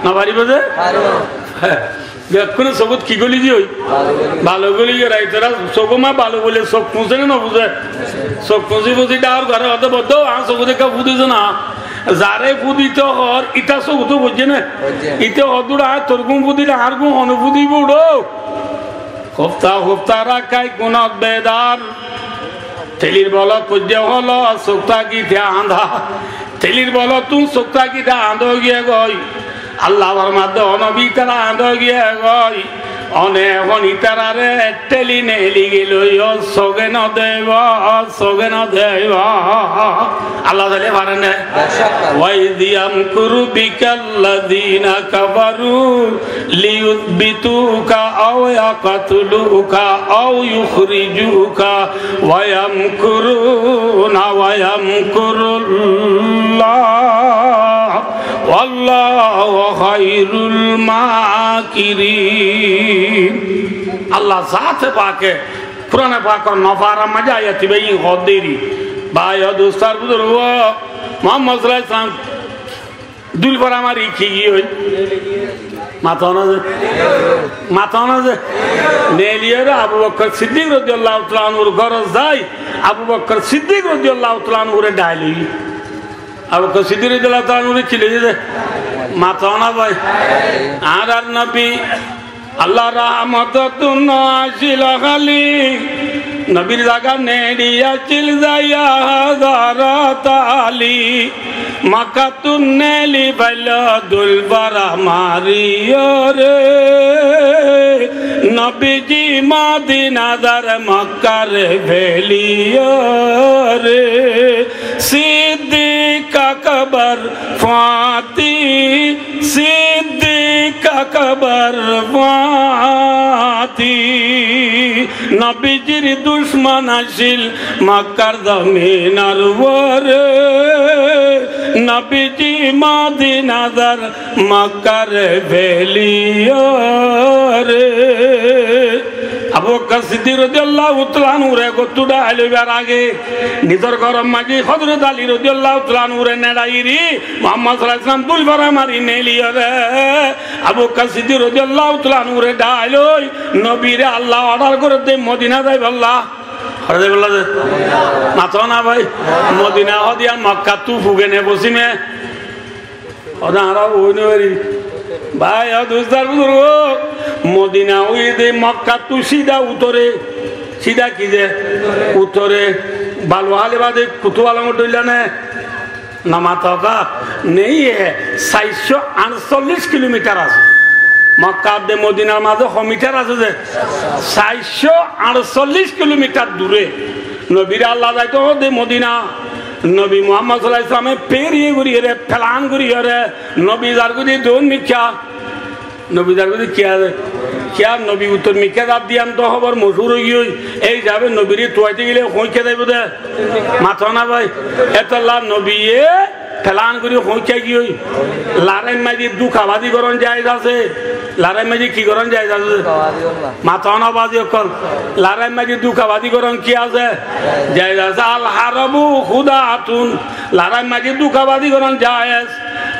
No faribó ze? Faribó. Hé. Bekkúne sokút ki goli giyói? Balu goli. Balu goli giyói, itará sokót ma balu bóle sok fusé né no fusé? Sok fusí fusí dháor goré, hoódde boddo, añár sokút ekká fusé na. Zaré fusíto hoór, ítar sokút foijjé né? Foijjé. Íte hoódde, añár torgún fusíle, añárgún hone fusíbo uçó. Hófta hófta rakái gunot bedar. Telír bolot foijjé holo, soktákite añdá. Telír bolottún soktákite añdá ói giyé goi. Allah formadde, ó nobi, ítara añdá ói giyé goi. One ehón ítarare teli neli gilói, ó soge no deibo, ó soge no deibo. Allah taala faren né? Beccak. وإذ يمكر بك الذين كفروا ليثبتوك أو يقتلوك أو يخرجوك ويمكرون ويمكر الله والله خير الماكرين. Allah zate pake Kurane pakor nofarar maze ayat iba in hodderi. Bái o dustó ar buzurgo, Muhammad sallallahu alaihi wasallam dul fora mari ki giyói? Mato na ze? Mato na ze? Neliyóre Abu Bakkar Siddik rodiyallahu taala anhur górot zai, Abu Bakkar Siddik rodiyallahu taala anhure dháiloi. Abu Bakkar Siddik rodiyallahu taala anhure ki loiye ze? Mato na bái? Añárar nobi Allah rahmotottún no accíl háli, nobir zaga neçi accíl zaiya házarot Ali. Makkattún neli failo dul fora mariyóre, nobiji Modina zar Makkar feliyóre. Siddik Akbar fuáñti, Siddik Akbar fuáñti, nobijir ducmon accíl Makkar zominor uore, nobiji Modina zar Makkar feliyóre. Abu Bakkar Siddik rodiyallahu taala anhure gottú dháiloi bar age nizor góror maze Hozrot Ali rodiyallahu taala anhure neçairi Muhammad sallallahu alaihi wasallam dul fora mari neliyóre Abu Bakkar Siddik rodiyallahu taala anhure dháiloi nobire Allah ordar goredde Modina zaibolla. Hore zaibolla ze? Mato na bái? Modina hoó de Makkattú fugene fosime. Hoó de añára ói no fari. Bái o dustó ar buzurgo, Modina óiye de Makkattú sida utore. Sida ki ze? Utore. Balu háli bade Kutub Alomor dhoilla né? No mato ká? Neiye, sair cót añcóllic kilomitar asé. Makka de Modinar maze ho mitar asé ze? Sair cót añcóllic kilomitar dure. Nobire Allah zaito hoó de Modina. Nobi Muhammad sallallahu alaihi wasallame feriye goríyore, felan goríyore, nobi zargoi de doin mikká. Nobi zargoi de kiyá ze? Kiyá nobi uttor mikká zar de yián to hóbor mochúr ói giyói. Ei hísabe nobire tuaite gele hoikká zaibo de? Mato na bái? Etolla nobiye felan gorí hoikká giyói. Lorai maze dukabazi gorón jaiz asé. Lorai maze ki gorón jaiz asé? Dukabazi gorón. Mato na bái ókkol. Lorai maze dukabazi gorón ki asé? Jaiz asé. Al harbu khudaatun. Lorai maze dukabazi gorón jaiz.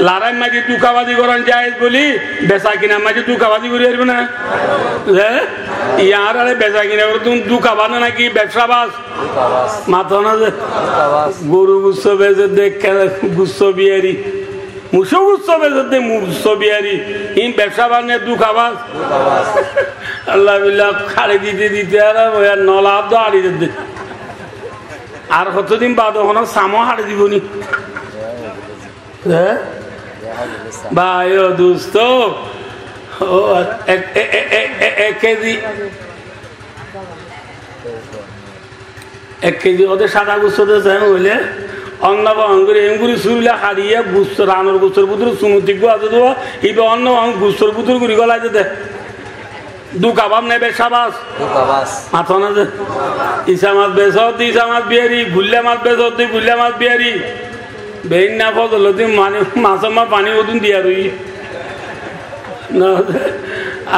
Lorai maze dukabazi gorón jaiz buli besakinar maze dukabazi gorí faribo né? Ze? Yián añára besakinar goróttun dukabaz né naki bebsabaz? Dukabaz. Mato na ze? Dukabaz. Goru gusso besedde ke-, gusso biyari. Mucó gusso besedde mucó biyari. In bebsabaz né dukabaz? Dukabaz. Allah billah, hári dite dite ar ói ar nola abdo hári dite. Ar hotodin bade hono samo hári dibo ni? Hé? Bái o dustó, ó, ek, e, e, e, e, ek kezi, ek kezi óde sada gusso de zai óile, onno bang gorí, enguri surile háriye gusso, ranor gussor bútore sumuti gua asé de, iba onno bang gussor bútore gorí golai de de. Duka bab nai bebsa bas? Duka bas. Mato na ze? Isa mas besódde isa mas biyari, gulla mas besódde gulla mas biyari. Beínna fozolodin mani, masór ma faní hodún diya roi. Na,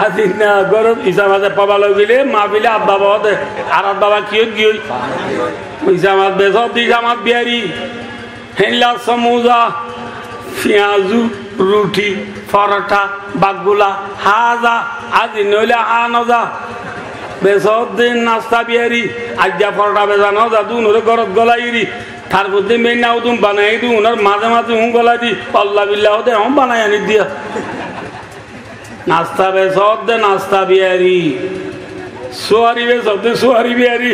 azinna górot isa mas ebba bala ói gile, mafile abba baba de, ar abba baba kiyót giyói? Isa mas besódde isa mas biyari. Héinla somuza, fiyazu, ruthi, Forothá, baggula, háza, azi noóile há noza. Besódde nasta biyari, aijja forothá besa noza, dunóre górot golaiyóre. Tarfódde meinna udún banaiyé dí, unór mazé mazé un golai dí, Allah billah óde ehón banai aní diya. Nasta besódde nasta biyari. Suwari besódde suwari biyari.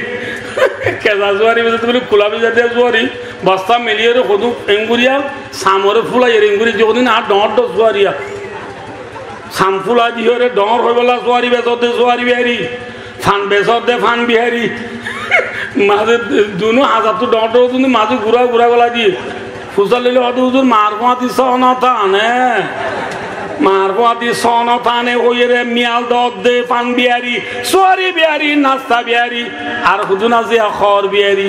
Kesa suwari besódde buli kula besódde suwari. Bosta meliyóre hodún enguriya, samore fulaiyóre enguri jodin ar dhoóñr dhoóñr suwariya. Sam fula diyóre dhoóñr hoibolla suwari besódde suwari biyari. Fan besódde fan biyari. Mazé dunó hazattú dhoóñr dhoóñr dunó mazé gura gura gola diyé. Fusar loile hoódde, "Huzur, maar fúañti sóo no tane. Maar fúañti sóo no tane," hoiyóre miyal doódde fan biyari, suwari biyari, nasta biyari. Ar hodún asé, hoor biyari.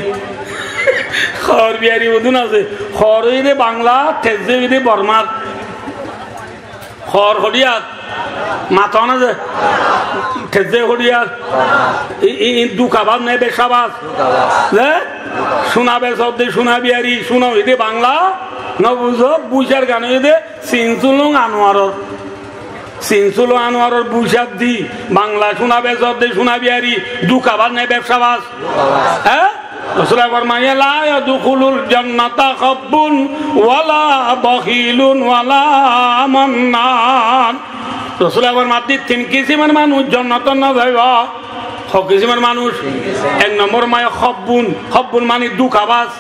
Hoor biyari hodún asé. Hoor óilde Bangla, tezze óilde Bormar. Hoor hoçiyar? Mató na ze? Tezze hoçiyar? I, i, i dukabaz né becabaz? Ze? Cúna besódde cúna biyari, cúna óilde Bangla, no buzó, buicár gan óilde Sinsulung Anuaror. Sinsulung Anuaror buicár dí, Bangla cúna besódde cúna biyari, dukabaz né becabaz? Hé? Rosule formaiye, "La yadkhulul jannata khabbun wala bakhilun wala mannan." Rosule formaddí tin kisimor manúic jonnot no zaibo. Ho kisimor manúic? Ek nombor maze khabbun, khabbun mani dukabaz.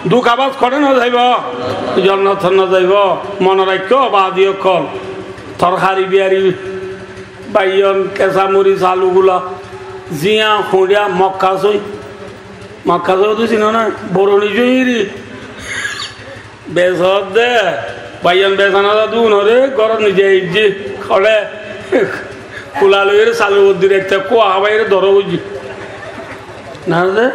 Dukabaz hoçé no zaibo? Jonnot no zaibo. Mone raikkó, baázi ókkol. Torhari biyari, baiyon, kesa moris, alu gula, ziya, huñça, mokka sói. Mokka sói to sino na? Boroni sói ri. Besódde, baiyon besa no za dé unóre, górot nizai aijjé. Hoçé? Kula loiyóre salor uore ekta kúa hábaiyóre dóro goijjé. Na ze,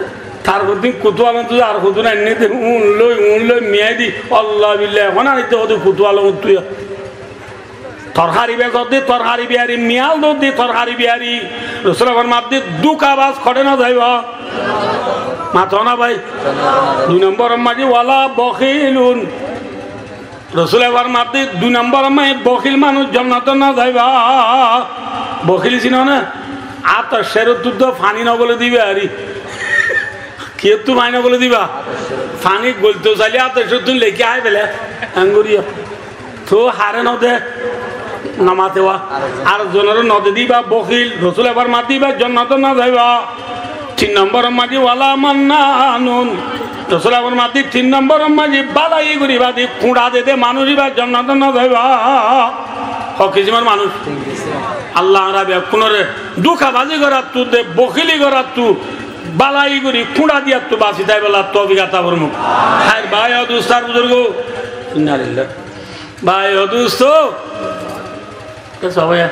tar hodún kutuwal ottu ar hodún ainné dé, un loi, un loi, miyai di, Allah billah, ehón añárattú hodún kutuwal ottu ya. Torhari besódde, torhari biyari, miyal doódde, torhari biyari. Rosule formaddé, dukabaz hoçé no zaibo? Mató na bái? Dui nombor maze, wala bakhilun. Rosule formaddé, dui nombor maze bokhil manúic jonnot no zaibo. Bokhil sino na? Atoccór ottu to faní no gole diba ari. Kiyóttu faní no gole diba? Faní golto sailé atoccóttun lekí hái fele. Engoriya. To haré no de, no mate wa. Ar zonore no de diba, bokhil, Rosule formar diba, jonnot no zaiba. Tin nombor maze wala mannanun. Rosule formar di tin nombor maze balai guriba di, kuñça de de manúic iba jonnot no zaiba. Ho kisimor manúic. Allah añára beggúnore dukabazi gorattu de, bokhili gorattu, balai gori kuñça diyattu basi táibolla toufik ata formuk. Háir bái o dustó ar buzurgó. Inna lillah. Bái o dustó, e sóbaiya,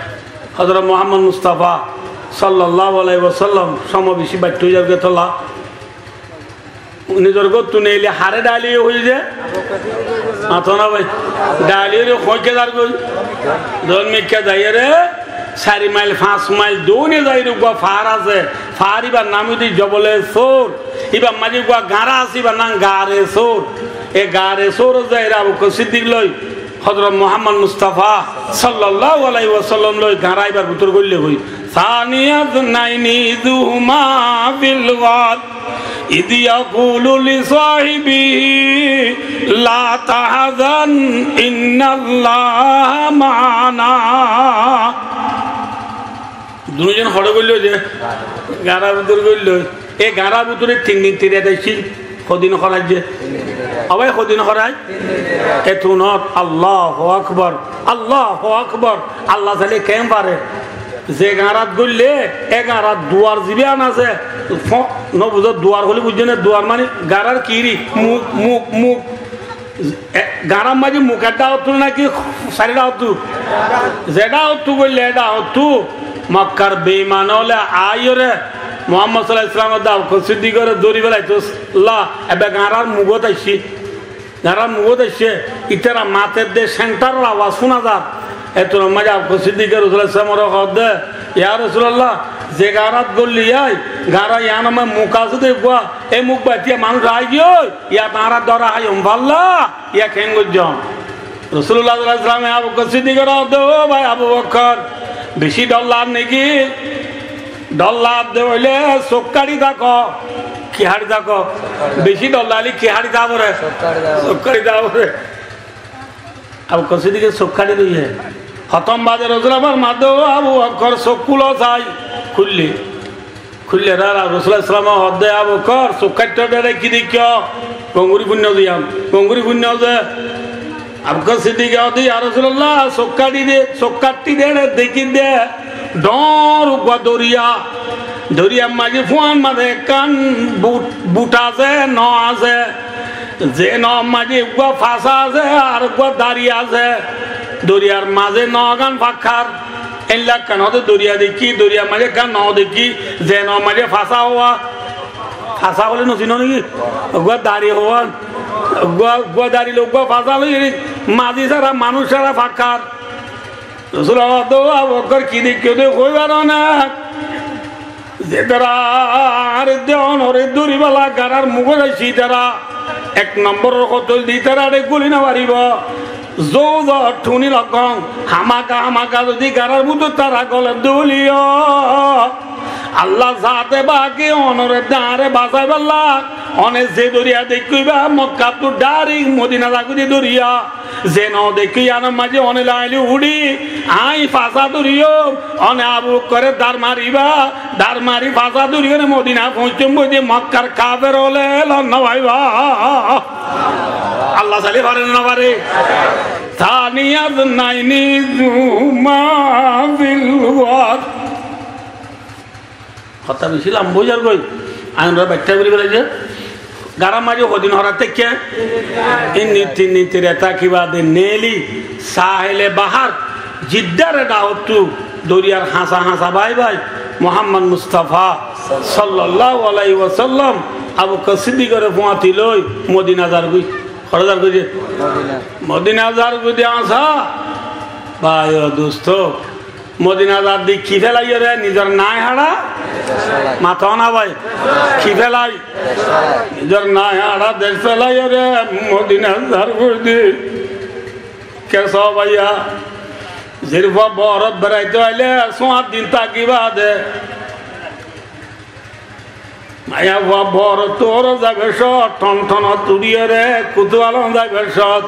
Hozrot Muhammod Mustafa sallallahu alaihi wasallam somo beci baitto ói zargói tolla. Nizor góttu neile haré dhaili ói hoiyé de? Mató na bái. Dhaili ói hoikka zargói. Zon mikká zaiyóre sari mail, fañs mail doine zaiyóre uggúa faár asé. Faár ibar nam óilde Jobole Sór. Ibar maze uggúa gañra asé, ibar nam Gare Sór. E Gare Sór zaiyóre Abu Bakr Siddik loi, Hozrot Muhammod Mustafa sallallahu alaihi wasallam loi gañra ibar bútore goille goi. Saniya isnaini iz huma fil ghar iz yaqulu li sahibihi la tahzan innallaha ma'ana. Duizon hoçé goilló de? Gañrar bútore goilló. E gañrar bútore tin din tin rait aiccíl. Hodin horaijje? Ó bái, hodin horai? E tunot. Allahu Akbar. Allahu Akbar. Allah sailé ken fare? Ze gañrat goille, e gañrat duar zibá asé, fo-, no buzó, duar hoilé buijjó né? Duar mani gañrar kiri, muk, muk, muk. E, gañrar maze muk edda ottu náki sairda ottu? Zedda ottu goille edda ottu. Mokkar beiman ókkole aiyóre Muhammod sallallahu alaihi wasallam edde Abu Bakr Siddikoré dóri felaito, la, ebbe gañrar mukót aiccé. Gañrar mukót aiccé, ítara mater de céntaror awaz fúna zar. Ettunor maze Abu Bakr Siddikoré Rosulullah sallallahu alaihi wasallamoré hoódde, ya Rosulullah, ze gañrat goillí yái, gañrar yiánor maze muk asé de uggúa, e muk baitiya manúic aigiyói, yá gañrar dóra háiyum falla, yá keén goijjóm? Rosulullah sallallahu alaihi wasallame Abu Bokkor Siddiqore hoódde, "Ó bái Abu Bokkor, beci dhor lager né ki?" "Dhor lager de óile suk hári táko." Ki hári táko? Beci dhor lagile ki hári táka fore? Suk hári táka fore. Abu Bokkor Siddiqe suk hári diyé. Hótom bade Rosulullah formar de, "Ó Abu Bokkor, suk kúlo sai." Kúille. Kúille de ar Rosulullah sallallahu alaihi wasallame hoódde, "Abu Bokkor, suk hári de ki deikkó?" "Gonguri fúinno ziyán, gonguri fúinno ze." Abu Bokkor Siddiqe hoódde, "Ya Rosulullah, suk hári de, suk hári de dekí de dhoóñr uggúa doriya. Doriyar maze fúañr maze ekkán but, but asé, no asé. Ze noór maze uggúa fasa asé, ar uggúa dari asé. Doriyar maze noógan fakkár." Éilla ekkán hoódde doriya dekí, doriyar maze ekkán no dekí, ze noór maze fasa hoó. Fasa hoile no sino né ki? Uggúa dari hoó. Uggúa, uggúa dari loi uggúa fasa loi, mazi sára, manúic sára fakkár. Rosulullah hoódde, "Ó Abu Bokkor, ki deikkó de hoói faro né?" Ze tará añáre de onore dóribolla garar mukót aiccí, tará ek nombor or hótol di tarare góli no faribó. Zóu zóu thuni lagón, hámaka hámaka zodi garar bútore tará góle de óile yó, Allah zaate pake onore de añáre basaibálla, one ze doriya deikkó íba Mokkattú dhairik Modina zagói de doriya. Ze no deikkó yíanor maze one laili uçí, aññí fasa dóriyum, one Abu Bokkore dhar maribá, dhar mari fasa dóri one Modina foóñiccóm goi de Mokkar kafer ókkole lon no faibá. Allah sailé fare né no fare? ثاني اثنين إذ هما في الغار. Hotá beci lamba ói zargói. Añí onoré baittá gorí félaiyi. Garar maze hodin horat táikke? Tin din, tin din, tin rata ki bade neli sahile bahar, Jiddar e dhawottú doriyar hañsa hañsa bái bái Muhammad Mustafa sallallahu alaihi wasallam Abu Bokkor Siddiqore fuañti loi Modina zargói. Hotá zargói de? Modina. Modina zargói de hañsa. Bái o dusto, Modina zar de ki félaiyoré nizor nai haça? Mató na bái. Ki félai? Nizor nai haça dec félaiyoré Modina zargói de. Ke só báiya, zirfua boórot beraitó aile suáñr din táki bade. Maiyafua boórottú óro zaibar cót, thonthonot uçíyoré kutualon zaibar cót.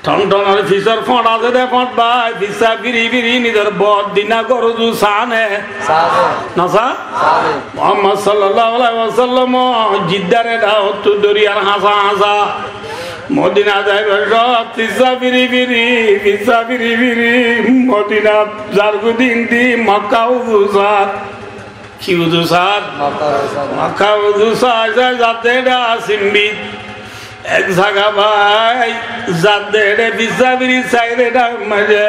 Thonthonor fisór fóñt asé dé fóñt bái, fissá firi firi nizor boór dina gór uzu saá né? Saá dé. Nosá? Saá dé. Muhammad sallallahu alaihi wasallam Jiddar e dhawottú doriyar hañsa hañsa. Modina zaibar cót fissá firi firi, fissá firi firi, Modina zargói din di Mokka uzu saá. Ki uzu saá? Mokka uzu saá. Mokka uzu saá, saá, saá, zadde eçé Asim bit. Ek zaga bái, zadde eçé fissá firi sair eçé maze.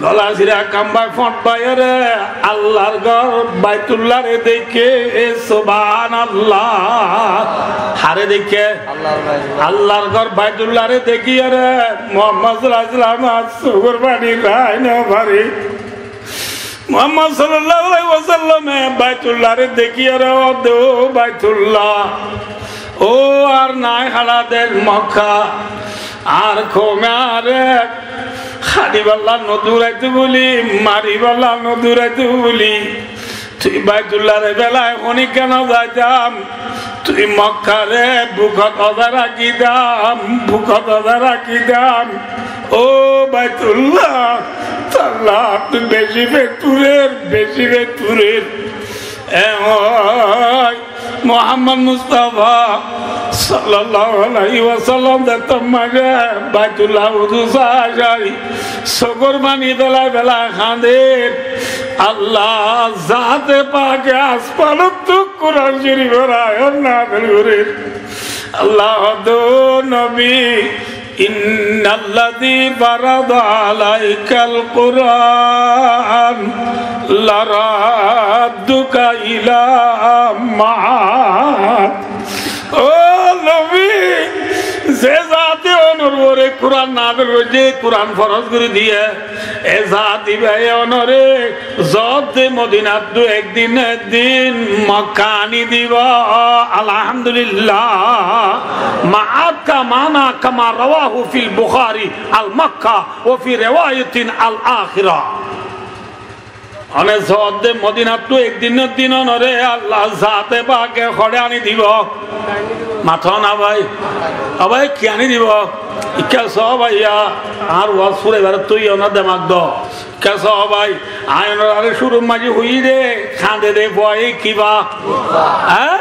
Gola sira kambái fóñt báiyoré Allar gór Baitulláre deikké, subhanallah. Hare deikké? Allar gór Baitulláre deikké re Muhammad sallallahu alaihi wasallam sukor fani rai no fare. Muhammad sallallahu alaihi wasallame Baitulláre dekíyore hoódde, "Ó Baitullá, ó añár nai haça dec Mokka, añár koume añáre háñdibálla no duraitó buli, maribálla no duraitó buli, tui Baitulláre félai honikká no zaitam." Tui Mokkare bukot ozai rakí dam, bukot ozai rakí dam. Ó Baitulla, talla tui beci fet furer, beci fet furer. E ói, Muhammad Mustafa sallallahu alaihi wasallam de tommaje Baitulla uzu sai sai sokor fani felai felai hañder. Allah zate pake asmanottu Kuran Corifor ayat nazil gorer. Allah hoódde, "Ó nobi, إن الذي فرض عليك القرآن لرادك إلى معاد." Ó nobi, ze zate Onor uore Kuran nazil goijjé, Kuran foroz gorí diyé. E zat ibá e onore zot de Modinattú ek din ek din Mokka aní dibo. Alhamdulillah. Ma'ad ka mana kama rawahu fil Bukhari al Makka wa fi riwayatin al akhira. One zot de Modinattú ek din ek din onore Allah zate pake hoçé aní dibo. Mató na bái? Ó bái, ki aní dibo? Ikká só bái, añár waz furaibar tui onor demak do. Ikká só bái, añí onorare cúrur maze hoiyí de, hañde de fuaye kibá? Há?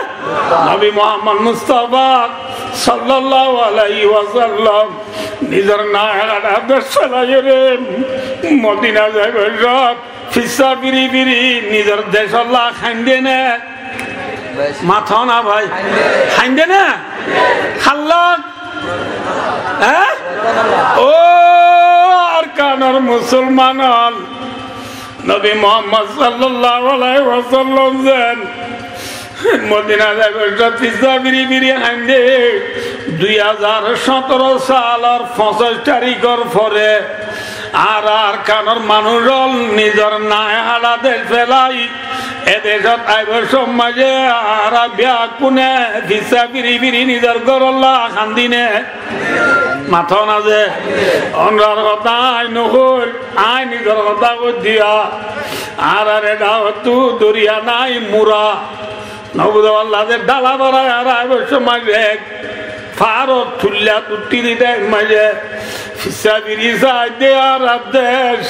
Nobi Muhammad Mustafa sallallahu alaihi wasallam nizor nayara dec felaiyóre Modina zaibar sómot fissá firi firi nizor decolla hañde né? Mató na bái? Hañde né? Hálla? Há? Ó Arkanor musolman ol, Nobi Muhammad sallallahu alaihi wasallam zen Modina zaibar sómot fissá firi firi hañde. Dui házar sóñtoro salor foñsíc tarikor fore añára Arkanor manúc ol nizor nayara dec felai e decot aibar sómot añára beggúne fissá firi firi nizor górlla hañdi né? Mató na ze? Onorar hotá añí no hoóir, añí nizor hotá hoóir diya. Añárare dawot dóriya nái mura. No buzó Allah ze dhála barai añára aibar sómot ek faárot tuilla uthí dite maze fissá firi sai de añárar dec.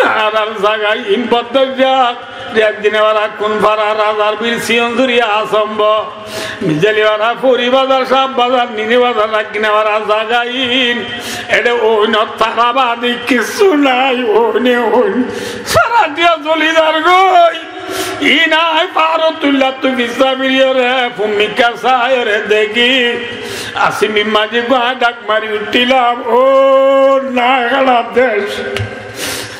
Añárar zaga iín boddoijja, Riyaddin fara, Kun fara, Razar bir, Siyonsuri, Asambo, Mizali fara, Fori bazar, Saf bazar, Nini bazar, Raggina fara zaga iín. Ede óinot tara bade kissú nái, óine óin. Sara diya zoli zar goi. Iín añí faárot tuillattú fissá firiyóre, fummikká saiyóre dekí, asímir maze gúa dhak mari uthílam, ó nayara dec.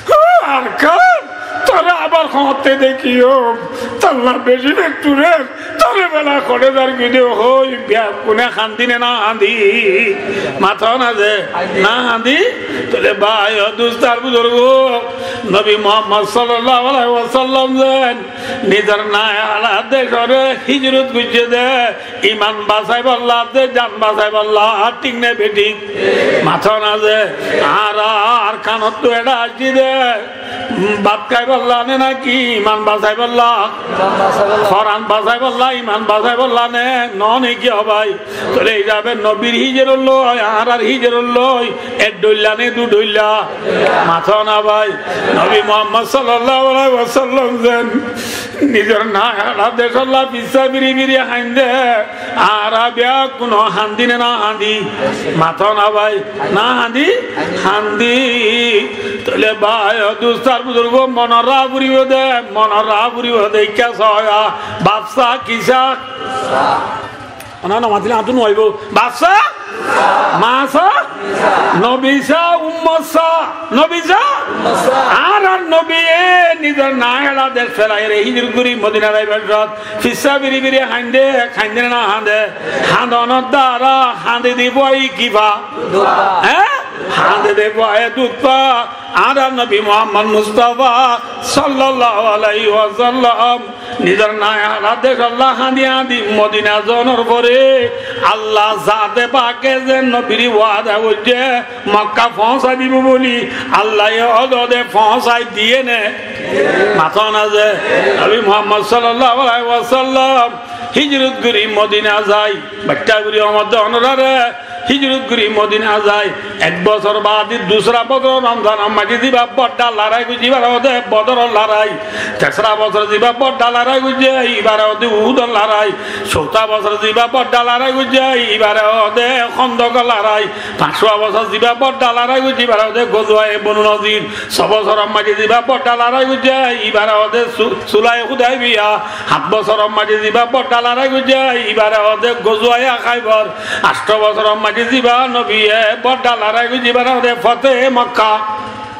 Ó Arkan, tore abar hoñtte dekiyum, tolla beci bekture, tore bela hoçé zargói de hoói, beggúne hañdi né no hañdi? Mató na ze, no hañdi? Tóile bái o dustó ar buzurgó, Nobi Muhammad sallallahu alaihi wasallam zen nizor nayara decore hijrot goijjé de, iman basaibálla de, jan basaibálla, thík né bethík? Mató na ze? Añára Arkanottú eçé aiccí de, bát háibálla né náki iman basaibálla? Iman basaibálla. Foran basaibálla, iman basaibálla né? No né ki ó bái? Tóile hísabe nobir hijrot loi, añárar hijrot loi, ek dhoilla né du dhoilla? Mató na bái? Nobi Muhammad sallallahu alaihi wasallam zen nizor nayara decolla fissá firi firi hañde, añára beggúne hañdi né no hañdi? Mató na bái? No hañdi? Hañdi. Tóile bái o dustó ar buzurgó, monor raa furibó de, monor raa furibó de, ikká só, bafsá kissá? Onára no matile añáttu no óibo. Bafsá? Masá? Nobisá? Ummosá? Nobisá? Añárar nobiye nizor nayara dec felaiyóre hijrot gorí Modina zaibar sómot fissá firi firi hañde, hañde né no hañde? Hañdonor duara, hañde de fuaye kibá? Dut fá. Hé? Hañde de fuaye dut fá. Añárar nobi Muhammad Mustafa sallallahu alaihi wasallam nizor nayara decolla hañdi hañdi Modina zonor fore Allah zate pake ze nobire wada goijjé Mokka foóñsai dibo buli, Allaye ódode foóñsai diyé né? Mató na ze? Nobi Muhammad sallallahu alaihi wasallam hijrot gorí Modina zai. Baiththá gorí omodde onorare hijrot gorí Modina zai. Ek bosór baade dusra bosór Romzanor maze zibá bodda lorai goijjé, ibáre hoó de Bodoror lorai. Tesra bosór zibá bodda lorai goijjé, ibáre hoó de Uhudor lorai. Souta bosór zibá bodda lorai goijjé, ibáre hoó de Hóndokor lorai. Fañswa bosór zibá bodda lorai goijjé, ibáre hoó de Gozuwaye Bonu Nozir. Só bosóror maze zibá bodda lorai goijjé, ibáre hoó de Su-, Sulaye Hudaybiya. Háñt bosóror maze zibá bodda lorai goijjé, ibáre hoó de Gozuwaye Khaibor. Ancto bosóror maze zibá nobiye bodda lorai goijjé, ibáre hoó de Fote Mokka.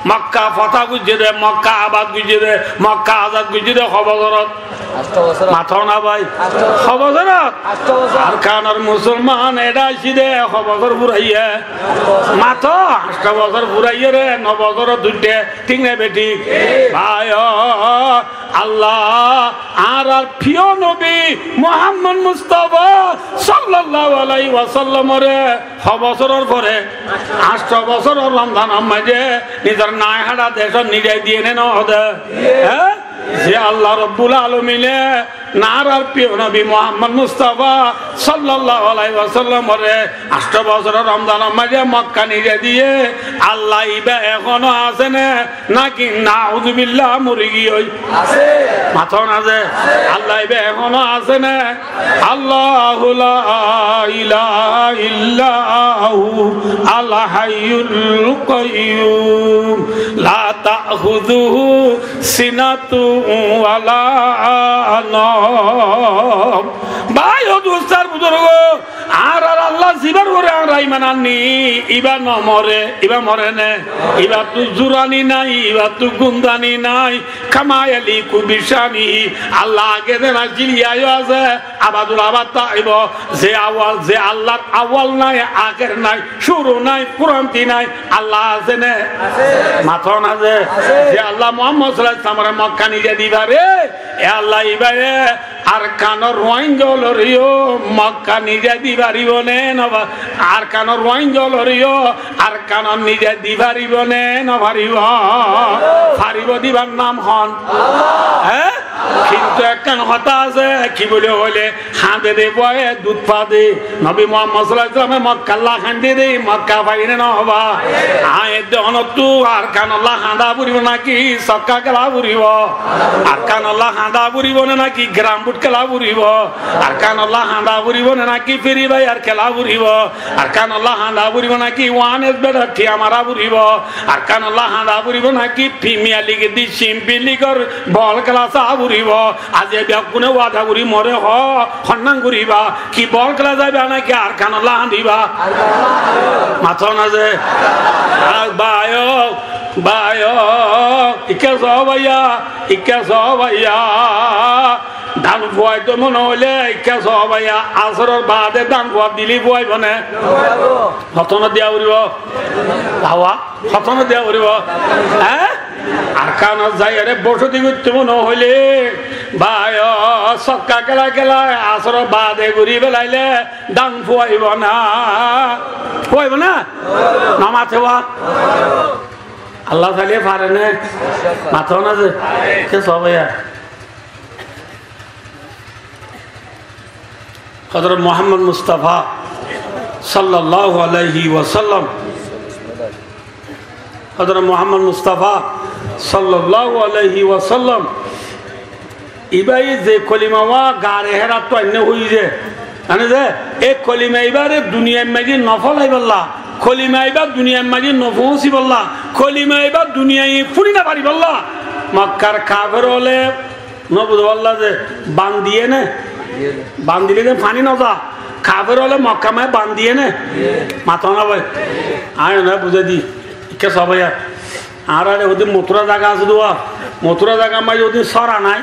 Mokka fota goijjé de, Mokka abad goijjé de, Mokka azad goijjé de, hó bosórot? Ancto bosór. Mató na bái? Ancto bosór. Ho bosór? Ancto bosór. Arkanor musolman eçé aiccí de ho bosór furaiye? Ancto bosór. Mató, ancto bosór furaiye re, no bosór dúitte, thík né bethík? Thík. Bái o, Allah añárar fiyó nobi Muhammod Mustafa sallallahu alaihi wasallamore ho bosóror fore, ancto bosóror Romzanor maze nizor nai háça decót nizai diye né no de? Hé? Ze Allah Robbul Alamine añárar fiyó nobi Muhammod Mustafa sallallahu alaihi wasallamore ancto bosóror Romzanor maze Mokka nizai diye, Allah iba ehóno asé né? Náki nauzubillah mori giyói? Asé. Mató na ze? Asé. Allah iba ehóno asé né? Allahu la ilaha illa hu al hayyul qayyum la ta'khudhuhu sinatun wa la nawm. Bái o dustó ar buzurgo, añárar Allah zibar uore añára iman anní, iba no more, iba more né? Ibattú zurani nai, ibattú gundani nai. Kama yaliku bishanihi, Allah age ze asíl, yían yó asé, abadul abad táibo. Ze awal, ze Allahr awal nai, ahér nai, cúru nai, fúranti nai, Allah asé né? Asé. Mató na ze? Asé. Ze Allah Muhammod sallallahu alaihi wasallamore Mokka nizai di fare, e Allah ibaye Arkanor Ruáingga ólore yó Mokka nizai di faribo né no fa-, Arkanor Ruáingga ólore yó Arkanot nizai di faribo né no faribo? Faribo, dibar nam hon? Hé? Kintu ekkán hotá asé, ki buli hoilé, hañde de fuaye dud fa de. Nobi Muhammod sallallahu alaihi wasallame Mokkalla hañde de, Mokka faiye né no fa? Añí edde onottú Arkanolla hañda foribo náki sokka kéla foribo? Arkanolla hañda foribo né náki carom board kéla foribo? Arkanolla hañda foribo né náki Free Fire kéla foribo? Arkanolla hañda foribo náki One X Bet or thiañ mara foribo? Arkanolla hañda foribo náki Premier League edde Champion League or bol kéla sa foribo? Aijja beggúne wada gorí more hoó, honnán goríba? Ki bol kéla zaiba náki Arkanolla hañdiba? Mató na ze? Ar bái o, bái o, ikká só báiya, ikká só báiya. Dán fuaito mone hoilé ikká só báiya, asóror baade dán fua dile fuaibo né? Hotónot diya foribo? Bawa, hotónot diya foribo? Hé? Arkanot zaiyóre bosóti goittó mone hoilé, bái o, sokka kéla kéla asóror baade gorí felailé dán fuaibo ná? Fuaibo ná? No mate wa? Allah sailé fare né? Mató na ze? Ikká só báiya. Hozrot Muhammod Mustafa sallallahu alaihi wasallam, Hozrot Muhammod Mustafa sallallahu alaihi wasallam, ibáye ze kolima wa Gare Hérattú ainné hoiyé ze, zane ze, e kolima ibáre duniyair maze no folaibálla, kolima ibá duniyair maze no foóñsibálla, kolima ibá duniyai fúni no faribálla, Mokkar kafer ókkole no buzibálla ze bandiyé né? Bandilé ze faní no za. Kafer ókkole Mokka maze bandiyé né? Mató na bái? Añí ene buzái di. Ikká só báiya. Añárar ódin motura zaga asé de wa. Motura zagar maze ódin sóra nái.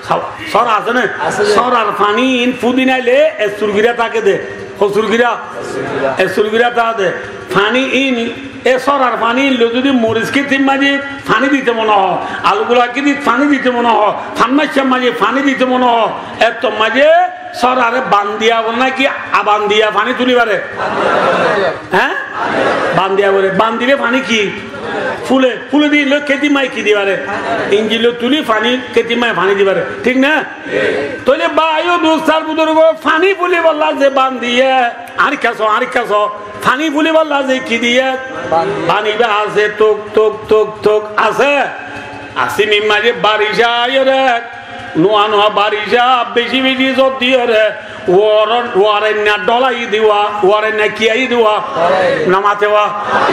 Só-, sóra asé né? Asé de. Sórar faní in fúdi nailé e surgira táke de. Hó surgira? E surgira táke de. Faní in E sórar faní loi zodi moris kétit maze faní dito mone hoó, alu gula kétit faní dito mone hoó, fan maiccár maze faní dito mone hoó, ettór maze sórare bandiya bole náki abandiya faní tuli fare? Hé? Bandiya bole. Bandile faní ki? Fule. Fule de loi kétit maze ki di fare? Injin loi tuli faní kétit maze faní di fare. Thík na? Tóile bái o dustó ar buzurgo, faní fulibálla ze bandiye, añára ikká só, añára ikká só. Faní fulibálla ze ki diye? Bandi. Bandi ibá asé, tuk, tuk, tuk, tuk asé. Asimir maze baric aiyóre, nuwa nuwa baric, beci beci zor diyóre, uore, uore enna dhól aiyé de wa, uore enna ki aiyé de wa? Dhól aiyé. No mate wa?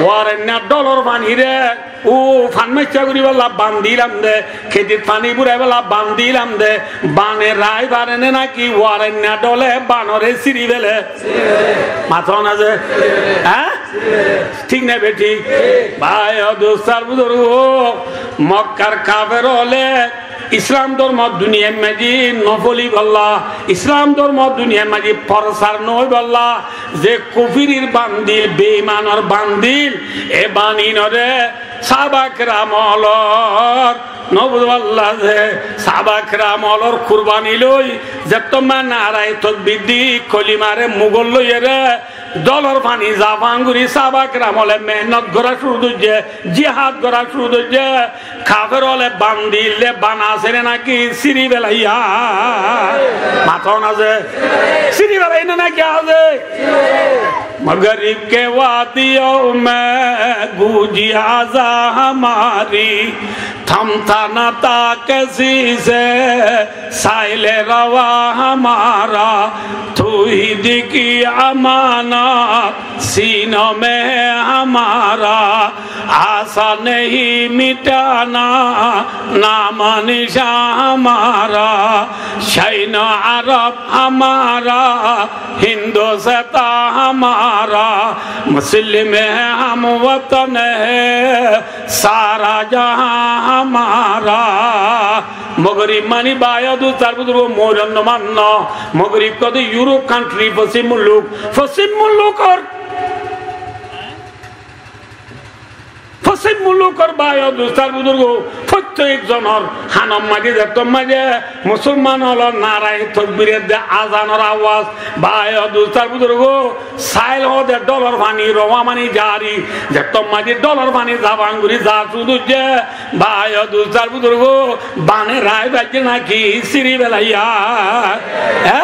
Uore enna dhólor fanire, u fan maiccá goríbálla bandilam de, kétit faní buraibálla bandilam de, bane raái fare né náki uore enna dhóle banore siri fele? Mató na ze? Hé? Thík na bethík? Bái o dustó ar buzurgo, Mokkar kafer ókkole Islam dórmo duniyar maze no fólibolla, Islam dórmo duniyar maze prosar no óibolla, ze kufurir bandil, beimanor bandil, e baninore sáhaba keram ólor, no buzó Allah, ze sáhaba keram ólor kurbani loi, zettómma naraye tokbir di, kolimare mukót loiyóre, dólor faní zafan gorí sáhaba keram óle mehénnot gorá cúru goijjé, jihad gorá cúru goijjé, kafer óle bandil le bana asé né náki síri felaiyé? Matón asé? Síri felaiyé né náki asé? مغرب کے وادیوں میں گونجی اذاں ہماری، تھمتا نہ تھا کسی سے سیل روا ہمارا، توحید کی امانت سینوں میں ہے ہمارا، آساں نہیں مٹانا نام نشاں ہمارا، شہ عرب ہمارا، ہندوستاں ہمارا، مسلم ہے ہم وطن ہے سارا جہاں ہمارا۔ Magrib mani bái o dustó ar buzurgó, moór no manno. Magrib hoóde Europe country, foccím mulluk. Foccím mullukor, foccím mullukor bái o dustó ar buzurgó, fottek zonor hanor maze zettómma ze musolman ólor naraye tokbir de azanor awaz, bái o dustó ar buzurgó, sáil hoóde dólor faní, rowa mani jari, zettómma ze dólor faní zafan gorí za cúru goijjé, bái o dustó ar buzurgó, bane rai faijjé náki síri felaiyé? Hé?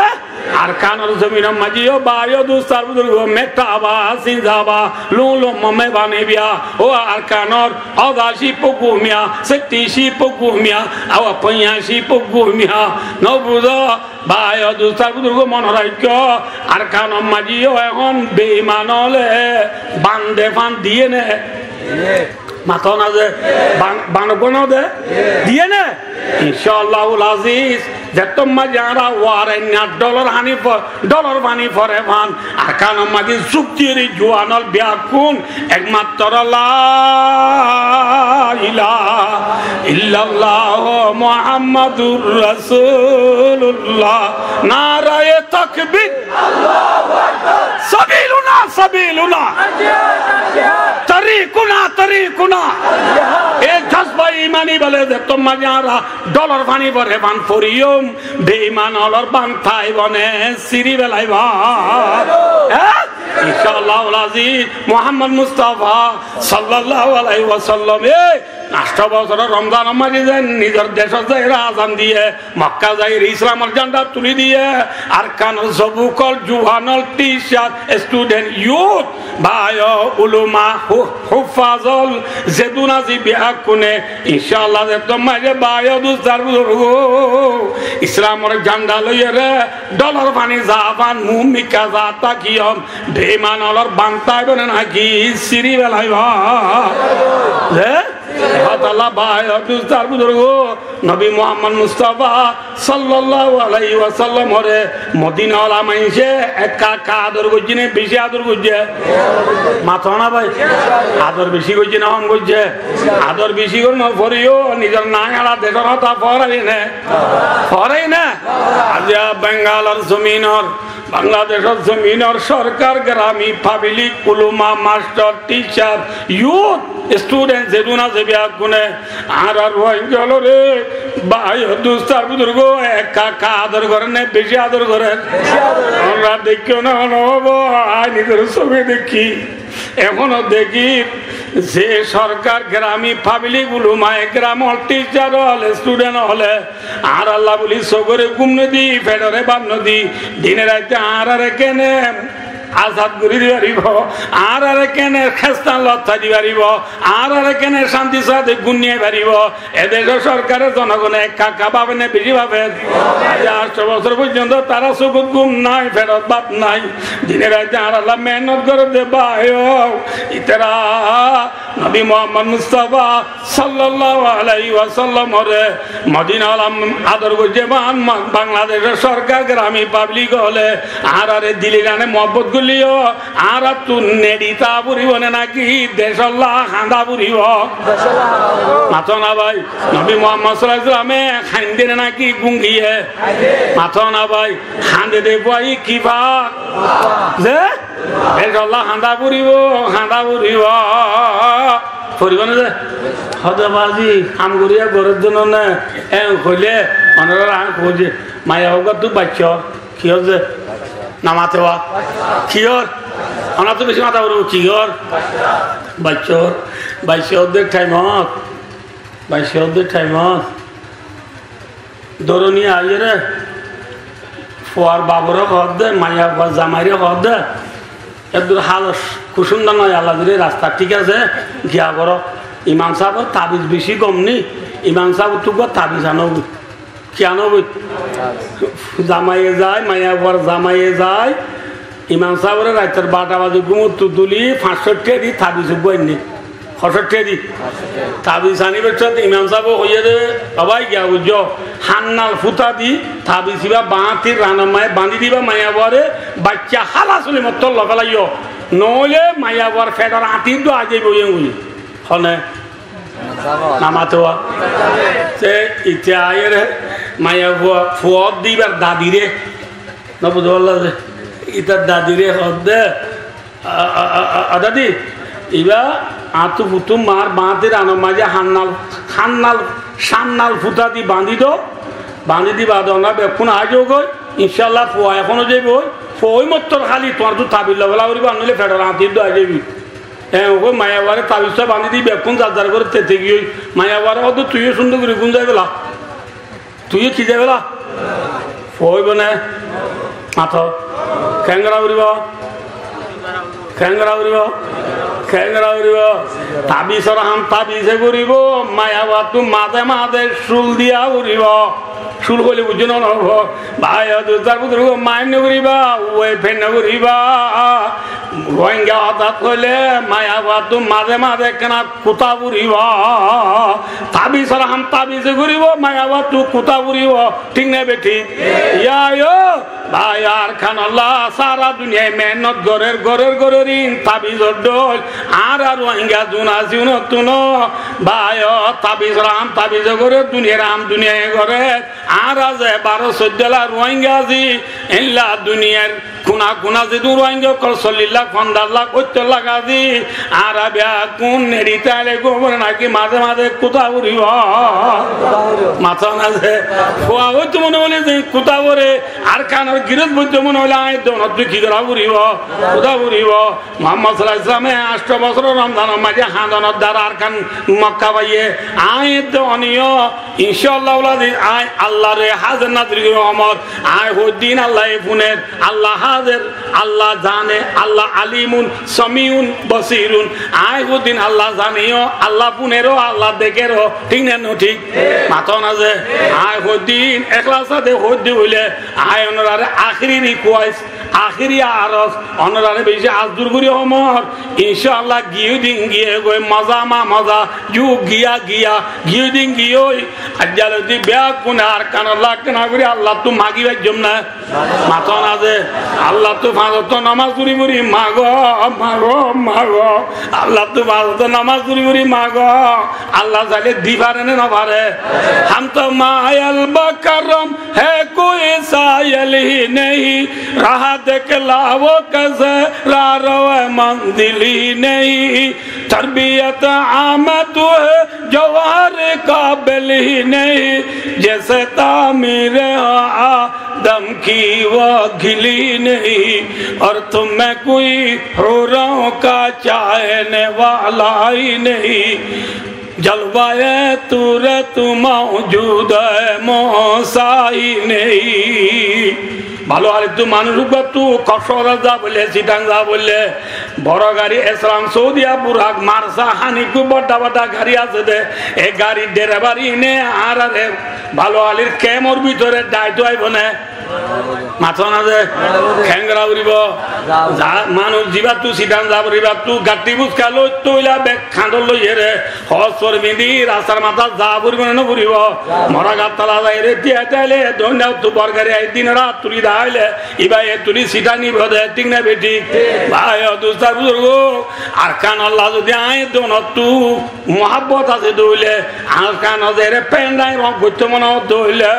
Arkanor zominor maze yó bái o dustó ar buzurgó, Mehtaba, Sinzaba, Lum Lum, Mebane Biya, ó Arkanor, Oda Shibpugum Miya, Setti Shibpugum Miya, awa Poiya Shibpugum Miya, no buzó? Bái o dustó ar buzurgó, mone raikkó, Arkanor maze yó ehón beiman ólore ban de, fan diyé né? Matón asé? Ban, ban gón de? Diyé né? Inshaallahul aziz, zettómma ze añára warenna dólor faní fo-, dólor faní fore fan, Arkanor maze zuk diyóre juwan ól beggún ekmattro لا إله إلا الله محمد رسول الله، نعرۂ تکبیر، سبیلنا، سبیلنا، طریقنا، طریقنا۔ E jozba imani bóle zettómma ze añára dólor faní fore fan foriyum, beiman ólor ban táibo né, síri felaiyé? Hé? Inshaallahul aziz, Muhammod Mustafa sallallahu alaihi wasallam e añctó bosór Romzanor maze ze nizor decót zaiyóre azan diyé, Mokka zaiyóre Islamor zhanda tuli diyé, Arkanor zobuk ól, juwan ól, teacher, student, youth, bái o, ulama, hu-, huffaz ól, zedún así beggúne, inshaallah, zettómma ze bái o dustó ar buzurgó, Islamor zhanda loiyóre dólor faní zafan, muúmikka za tákiyom, beiman ólor ban táibo né náki síri felaiyé? Ze? Hotá Allah, bái o dustó ar buzurgó, Nobi Muhammod Mustafa sallallahu alaihi wasallamore Modina ola maincé ekka ekka ador goijjé né beci ador goijjé? Mató na bái? Ador beci goijjé né hom goijjé? Ador beci goijjé, no foriyó, nizor nai ala decór hotá forai né? Forai né? Aijja Bengalor zominor, Bangladecor zominor sorkar, gerami public, ulama, mastor, teacher, youth, student zedún asé beggúne añára Ruáingga ólore bái o dustó ar buzurgó ekka ekka ador gorer né beci ador gorer? Añára dekí né, no bái, nizor sóke dekí. Ehóno dekí ze sorkar, gerami public, ulamaye keram ól, teacher ól, student óle añáralla buli sókore gúm no di, feçore bát no di, dine raite añárare kene azad gorí di faribó, añárare kene hestan lottá di faribó, añárare kene cánti sáte gúm niyai faribó. E decór sorkare zonogone ekka ekka bafe né beci bafe? Aijja añctó bosór foijjonto tará sókot gúm nai, feçot bát nai, dine raite añáralla mehénnot gorer de bái o. Ítara Nobi Muhammod Mustafa sallallahu alaihi wasallamore Modina ola ador goijjé, ban Bangladecor sorkar, gerami public óle añárare dili jane muhabbot gorí Añárattú neçi táa foribó né náki decólla hañdá foribó? Decólla hañdá foribó. Mató na bái. Nobi Muhammod sallallahu alaihi wasallame hañdé né náki gungiye? Hañdé. Mató na bái. Hañdé de bái ki fa? Ze? Decólla hañdá foribó, hañdá foribó. Foribó né ze? Hoó de bázi, ham goríya gorér de no né, en hoilé, onorare añí hoói de, maiya uggúa tú baiccór. Ki ór ze? Namate wa. Ki ór? Onottú beci mata foribó. Ki ór? Baiccór. Baiccór de thaimot. Baiccór de thaimot. Dóro niya aiyóre, fuar baforé hoódde, maiyafuar zamairé hoódde, eddur hálot kucúndor no, Allah dile rasta thík asé, giya goró. Imam sábor tabiz beci gom ni, imam sábottú uggúa tabiz anó goi. Ki anó goi? Zamaiye zai, maiyafuar zamaiye zai, imam sábore raitor barota baze gúmottú tuli fañs cót thiañ di tabiz uggúa ainné. Hoó cót thiañ di? Tabiz aníbar cót imam sábe hoiyé de, "Ó bái, giya buijjó, hánnal fúta di tabiz ibá baáñtir ranor maze bañdí diba maiyafuaré, baicca hálas óile mottor loi félaiyó, noóile maiyafuar feçor añtir dúa aái zaibói," en hoiyé. Hone? Namate wa. Te ite aiyóre maiyafua, fua ódde íbar dadiré. No buzí faillá ze? Ítar dadiré hoódde, a, a, a, a, a dadi, ibá añáttu futtú maar baáñtir ranor maze hánnal, hánnal, cánnal fúta di bañdí do, bañdí di baade onorá bekkún aái zogói, incálla fua ehóno zaibói, fua ói mottor háli tuáñrttú tabiz loi féla foribó, ar noóile feçor añtir dúa aái zaibói. Eén hoi maiyafuaré tabizta bañdí di bekkún zar zar góre tete giyói. Maiyafuaré hoódde, "Tuiyó cúndor gorí gúm zai féla. Tuiyó ki zai féla?" Fua óibo né? Mató. Keéngora foribó? Keéngora foribó? Keéngora foribó? Tabizor ham tabize foribó. Maiyafuattú maze maze cúl diya foribó. Cúl hoilé buijjó né, no hoó? Bái, dustar buzurgo, maáin no goríba, uwe fen no goríba. Rohingya hotá hoilé maiyafuattú maze maze ekkána kutá foribó. Tabizor ham tabize goríbo, maiyafuattú kutá foribó. Thík né bethík? Yá, yó. Bái, Arkanolla sára duniyai mehénnot gorér, gorér, gorér, ín tabizor dhóil. Añára Rohingya zun así, unottú no. Bái, ó, tabizor ham tabize gorér, duniyair ham duniyaye gorér. Añára ze baró soiddó lak Ruáingga así, éilla duniyair kuna kuna zedún Ruáingga ókkol sollíc lak, fonzaic lak, óttor lak así, añára beggún neçi táile gom óibo né náki maze maze kutá foribó? Mató na ze? Fua óito mone óile ze kutá fore, Arkanor girós boitto mone óile aññí edde onottú ki gorá foribó? Kutá foribó? Muhammod sallallahu alaihi wasallame añctho bosór Romzanor maze hañdonor dara Arkan Mokka faiyé. Aññí edde one yó, incáallah, aññí Allar hazer nazir gorí homor. Aññí hoiddín Allah ye funer, Allah hazer, Allah zane, Allah alimun, samiun, basirun. Aññí hoiddín Allah zane yó, Allah funer ó, Allah dekér ó. Thík né no thík? Mató na ze? Aññí hoiddín eklas sáte hoiddí óile, aññí onoráre ahéri request, ahéri aros, onoráre beci azdur gorí homor, incáallah, giyói din giyói goi, moza ma moza, yug giya giya, giyói din giyói, aijjalóti beggúne Arkanor lak kena gorí Allattú magi faijjóm né? Mató na ze? Allattú fañs ottó nomaz fori fori mago, mago, mago. Allattú fañs ottó nomaz fori fori mago. Allah sailé di fare né no fare? ہم تو مائل بہ کرم ہے کوئی سائل ہی نہیں، راہ دکھلاؤ کسے راہرو منزل ہی نہیں۔ تربیت عامہ تو ہے جوہر قابل ہی نہیں، جیسے تعمیر آدم کی وہ گل ہی نہیں، اور تم میں کوئی حوروں کا چاہنے والا ہی نہیں۔ جلوۂ طور تو موجود ہے، موسیٰ ہی نہیں۔ Bála halittú manúic uggúattú Kóksobazarót za foillé, Sitang za foillé, boro gari, Esram, Soudiya, Burak, Marsa, hánikkú bodda bodda gari asé dé, e garir dherebar íne añáráre bála halir kemor bútore dhaitó aibó né? Mató na ze, keén gorá foribo? Za-, manúic zibáttu sidan za foribo, ibáttu gaththí fuska loi toila bek kañdot loiyóre, hoóz formidi rastar matát za foribo né no foribo? Mora gattála zaiyóre tiyai táile, dóinna ottu borgari ai din rat tuli daáile, ibáye tuli sitá nibo de, thík né bethík? Bái o dustó ar buzurgó, Arkanolla zodi aññí donottú muhábbot asé de óile, Arkano zaiyóre fendain rong goittó mone hoó de óile,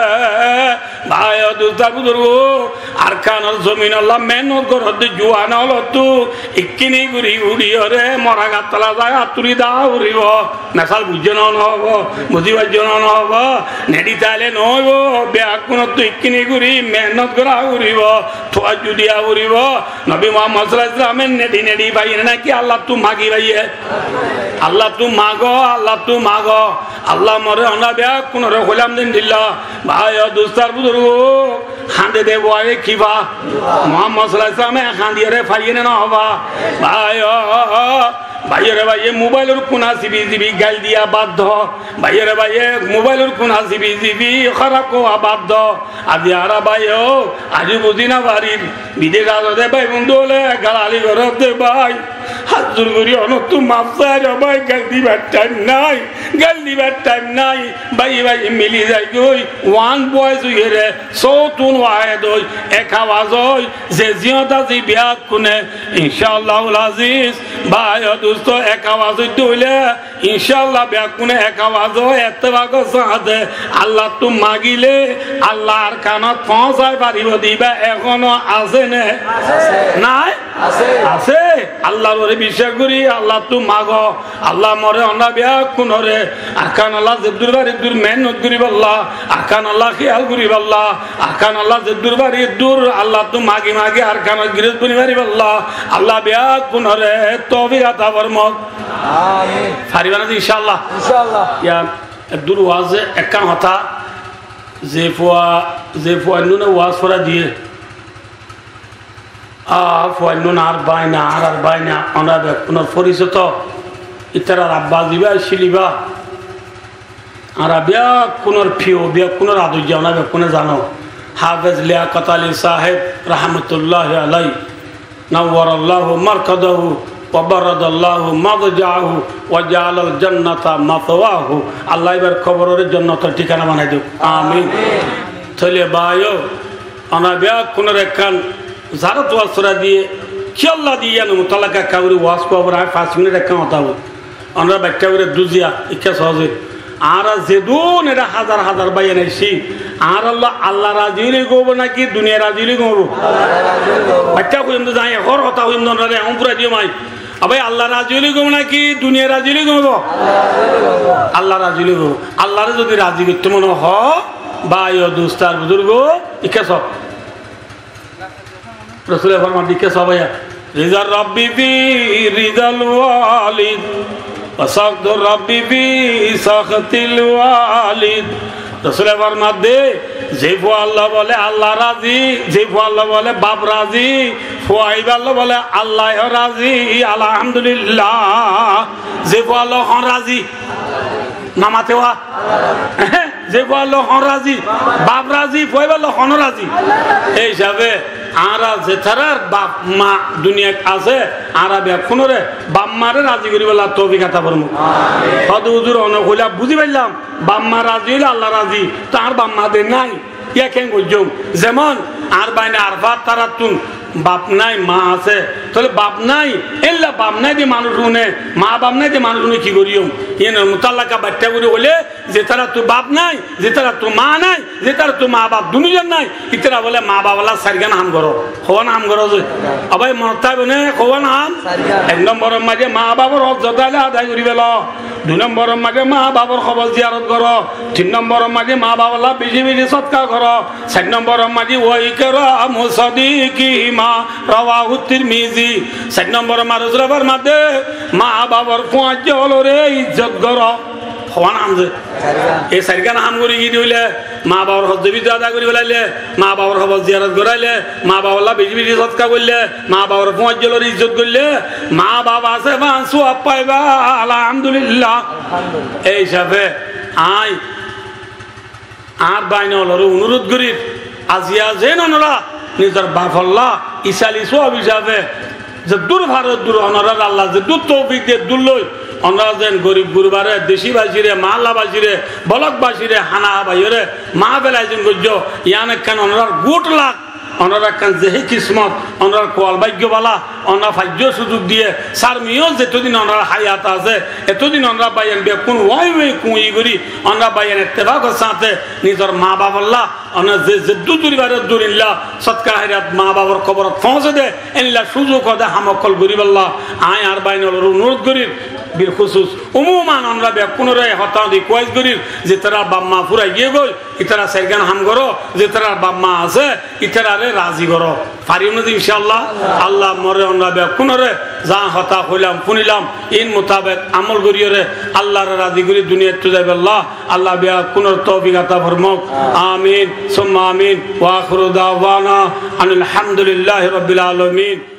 bái o dustó ar buzurgó, Arkanor zominolla mehénnot goródde juwan ólottú ikkíni gorí uçíyoré mora gattála zai át tuli daá foribo. Mesal buijjó né no hoóbo? Buzí faijjó né no hoóbo? Neçi táile noóibo, beggúnottú ikkíni gorí mehénnot gorá foribo, tuwajju diya foribo. Nobi Muhammod sallallahu alaihi wasallame neçi neçi faiyé né náki Allattú magi faiyé? Allattú mago, Allattú mago. Allah more onorá beggúnoré hoilam de endilla. Bái o dustó ar buzurgó, hañde de bái e ki fa? Muhammod sallallahu alaihi wasallame hañdiyóre faiyé né no fa? Bái o, báiyore báiye mobailor kuna sibi sibi gail diya bad do. Báiyore báiye mobailor kuna sibi sibi hóraf hoó bad do. Aijja añára bái o, aijjó buzí no farir. Bidec asé de bái bondú ókkole galali goródde bái. Hát zur gorí onottú maf sair bái, gail dibar thaim nái, gail dibar thaim nái. Báiye báiye mili zaigói, one voice óiyore, sóutun wahed ói, ek awaz ói, ze ziyót así beggúne, incáallahul aziz, bái o dustó, ek awaz ói de óile, incáallah beggúne ek awaz ó ettefakor sáñte Allattú magile Allah Arkanot foóñsai faribó de ibá ehóno asé né? Asé. Nái? Asé. Asé. Allar uore biccác gorí Allattú mago. Allah more onorá beggúnoré Arkanolla zeddúr fari eddúr mehénnot goríbolla, Arkanolla héyal goríbolla, Arkanolla zeddúr fari eddúr Allattú magi magi Arkanor girós boni faribólla Allah beggúnoré toufik ata formok. Amin. Fariba né, incáallah? Incáallah. Yá, eddúr waze ekkán hotá, ze fua, ze fuainnúne waz fora diyé, a fuainnún añár báina, añárar báina, onorá beggúnor forisoto, ítarar abba zibá accíl ibá, añára beggúnor fiyo, beggúnor adoijja, onorá beggúne zano. Háfez Liyakot Ali sáheb rahmatulláhi alaihi, nawwaralláhu markadahu, wa barradalláhu madja'ahu, wa ja'alal jannata maswahu. Allah íbar kobororé jonnotor thíkana banai douk. Amin. Amin. Tóile bái o, onorá beggúnor ekkán zarot waz fora diyé, kiyólla diyé, yíanor mutallaka ekká gorí waz fora, añí fañs minit ekkán hotá hoóir. Onorá baiththá gorí dúziya, ikká soóze. Añára zedún eçé házar házar báiyain aiccí, añárálla Allah razi óile gom óibo náki duniya razi óile gom óibo? Baiththá hoiyum de, zañí ehón hotá hoiyum de, onoráre ehón furai diyum añí. Abái, Allah razi óile gom óibo náki duniya razi óile gom óibo? Allah razi óile gom óibo. Allaré zodi razi goittó mone hoó, bái o dustó ar buzurgó, ikká soó. Rosule formar de, ikká soó báiya, rizar Rabbi fi rizal walid, wa sakhtur Rabbi fi sakhtil walid. Rosule formar de, ze fualla bóle Allah razi, ze fualla bóle baf razi, fua ibálla bóle Allah yó razi, alhamdulillah. Ze fualla hon razi? Mamate wa? Ze fualla hon razi? Baf razi, fua ibálla hon razi? Ei hísafe añára zetarár baf ma duniyait asé, añára beggúnoré baf maré razi goríbolla toufik ata formuk. Hode huzur, one hoilá buzí faillám, baf ma razi óile Allah razi, to añár baf ma de nái, yá keén goijjóm? Zemon añár báina Arfat, tarattún baf nái, ma asé. Tóile baf nái, éilla baf nái de manúic une, ma baf nái de manúic une ki goijjóm? Yíanor mutallaka baiththá gorí hoilé, zetaráttu baf nái, zetaráttu ma nái, zetaráttu ma baf dunúzon nái, ítara bóle ma bafolla sairgán ham goró. Hoón ham goró ze? Abái, monot táibo né, hoón ham? Sairgán. Ek nomboror maze ma bafor hók zodá óile adai gorí félo. Dui nomboror maze ma bafor hóbor ziyarot goró. Tin nomboror maze ma bafolla beci beci sodka goró. Sair nomboror maze wa ikramu sadiqihima, rawahu Tirmizi. Sair nomboror maze Rosule formar de, ma bafor fuañijja ólore izzot goró. Hoón ham ze? Ei sairgán ham gorí giyé de óile, ma bafor hók zodi adai gorí félaile, ma bafor hóbor ziyarot goráile, ma bafolla beci beci sodka goille, ma bafor fuañijja ólore izzot goille, ma baf asé fán suab faiba, alhamdulillah. Alhamdulillah. Ei hísafe añí añár báina ólore onurud gorír, Aziya zen onora nizor bafolla isali suab hísabe zeddúr faro eddúr onorar Allah zeddúr toufik de eddúr loi, onora zen gorib gurbaré, decibaciré, mahallabaciré, bolokbaciré, hana baiyóre, ma felai zen goijjó, yián ekkán onorar good luck, onorar ekkán zehi kismot, onorar kual báiggo bála, onora faijjó suzuk diye, sar miyó zetodin onorar hayat asé, etodin onora baiyain bekkún wai wai kuñi gorí, onora baiyain ettefakor sáñte nizor ma bafolla, onora ze, zeddúr duri faro eddúr illa sodka hairat ma bafor koborot foóñse de, éilla suzuk ode ham okkol goríbolla añí añár baiyain ólore onurud gorír. Bilkhusus, umuman onora bekkúnore e hotá request gorír, zitarar baf ma fúrai giyé goi, ítara sairgán ham goró, zitarar baf ma asé, ítarare razi goró. Farim né de incállah? Allah more onora bekkúnore za hotá hoilam, fúnilam, ín mutabek amol goríyore Allahre razi gorí duniyaittú zaibolla Allah bekkúnore toufik ata formouk. Amin, summa amin. Wa akhiru da'wana anil hamdulillahi rabbil alamin.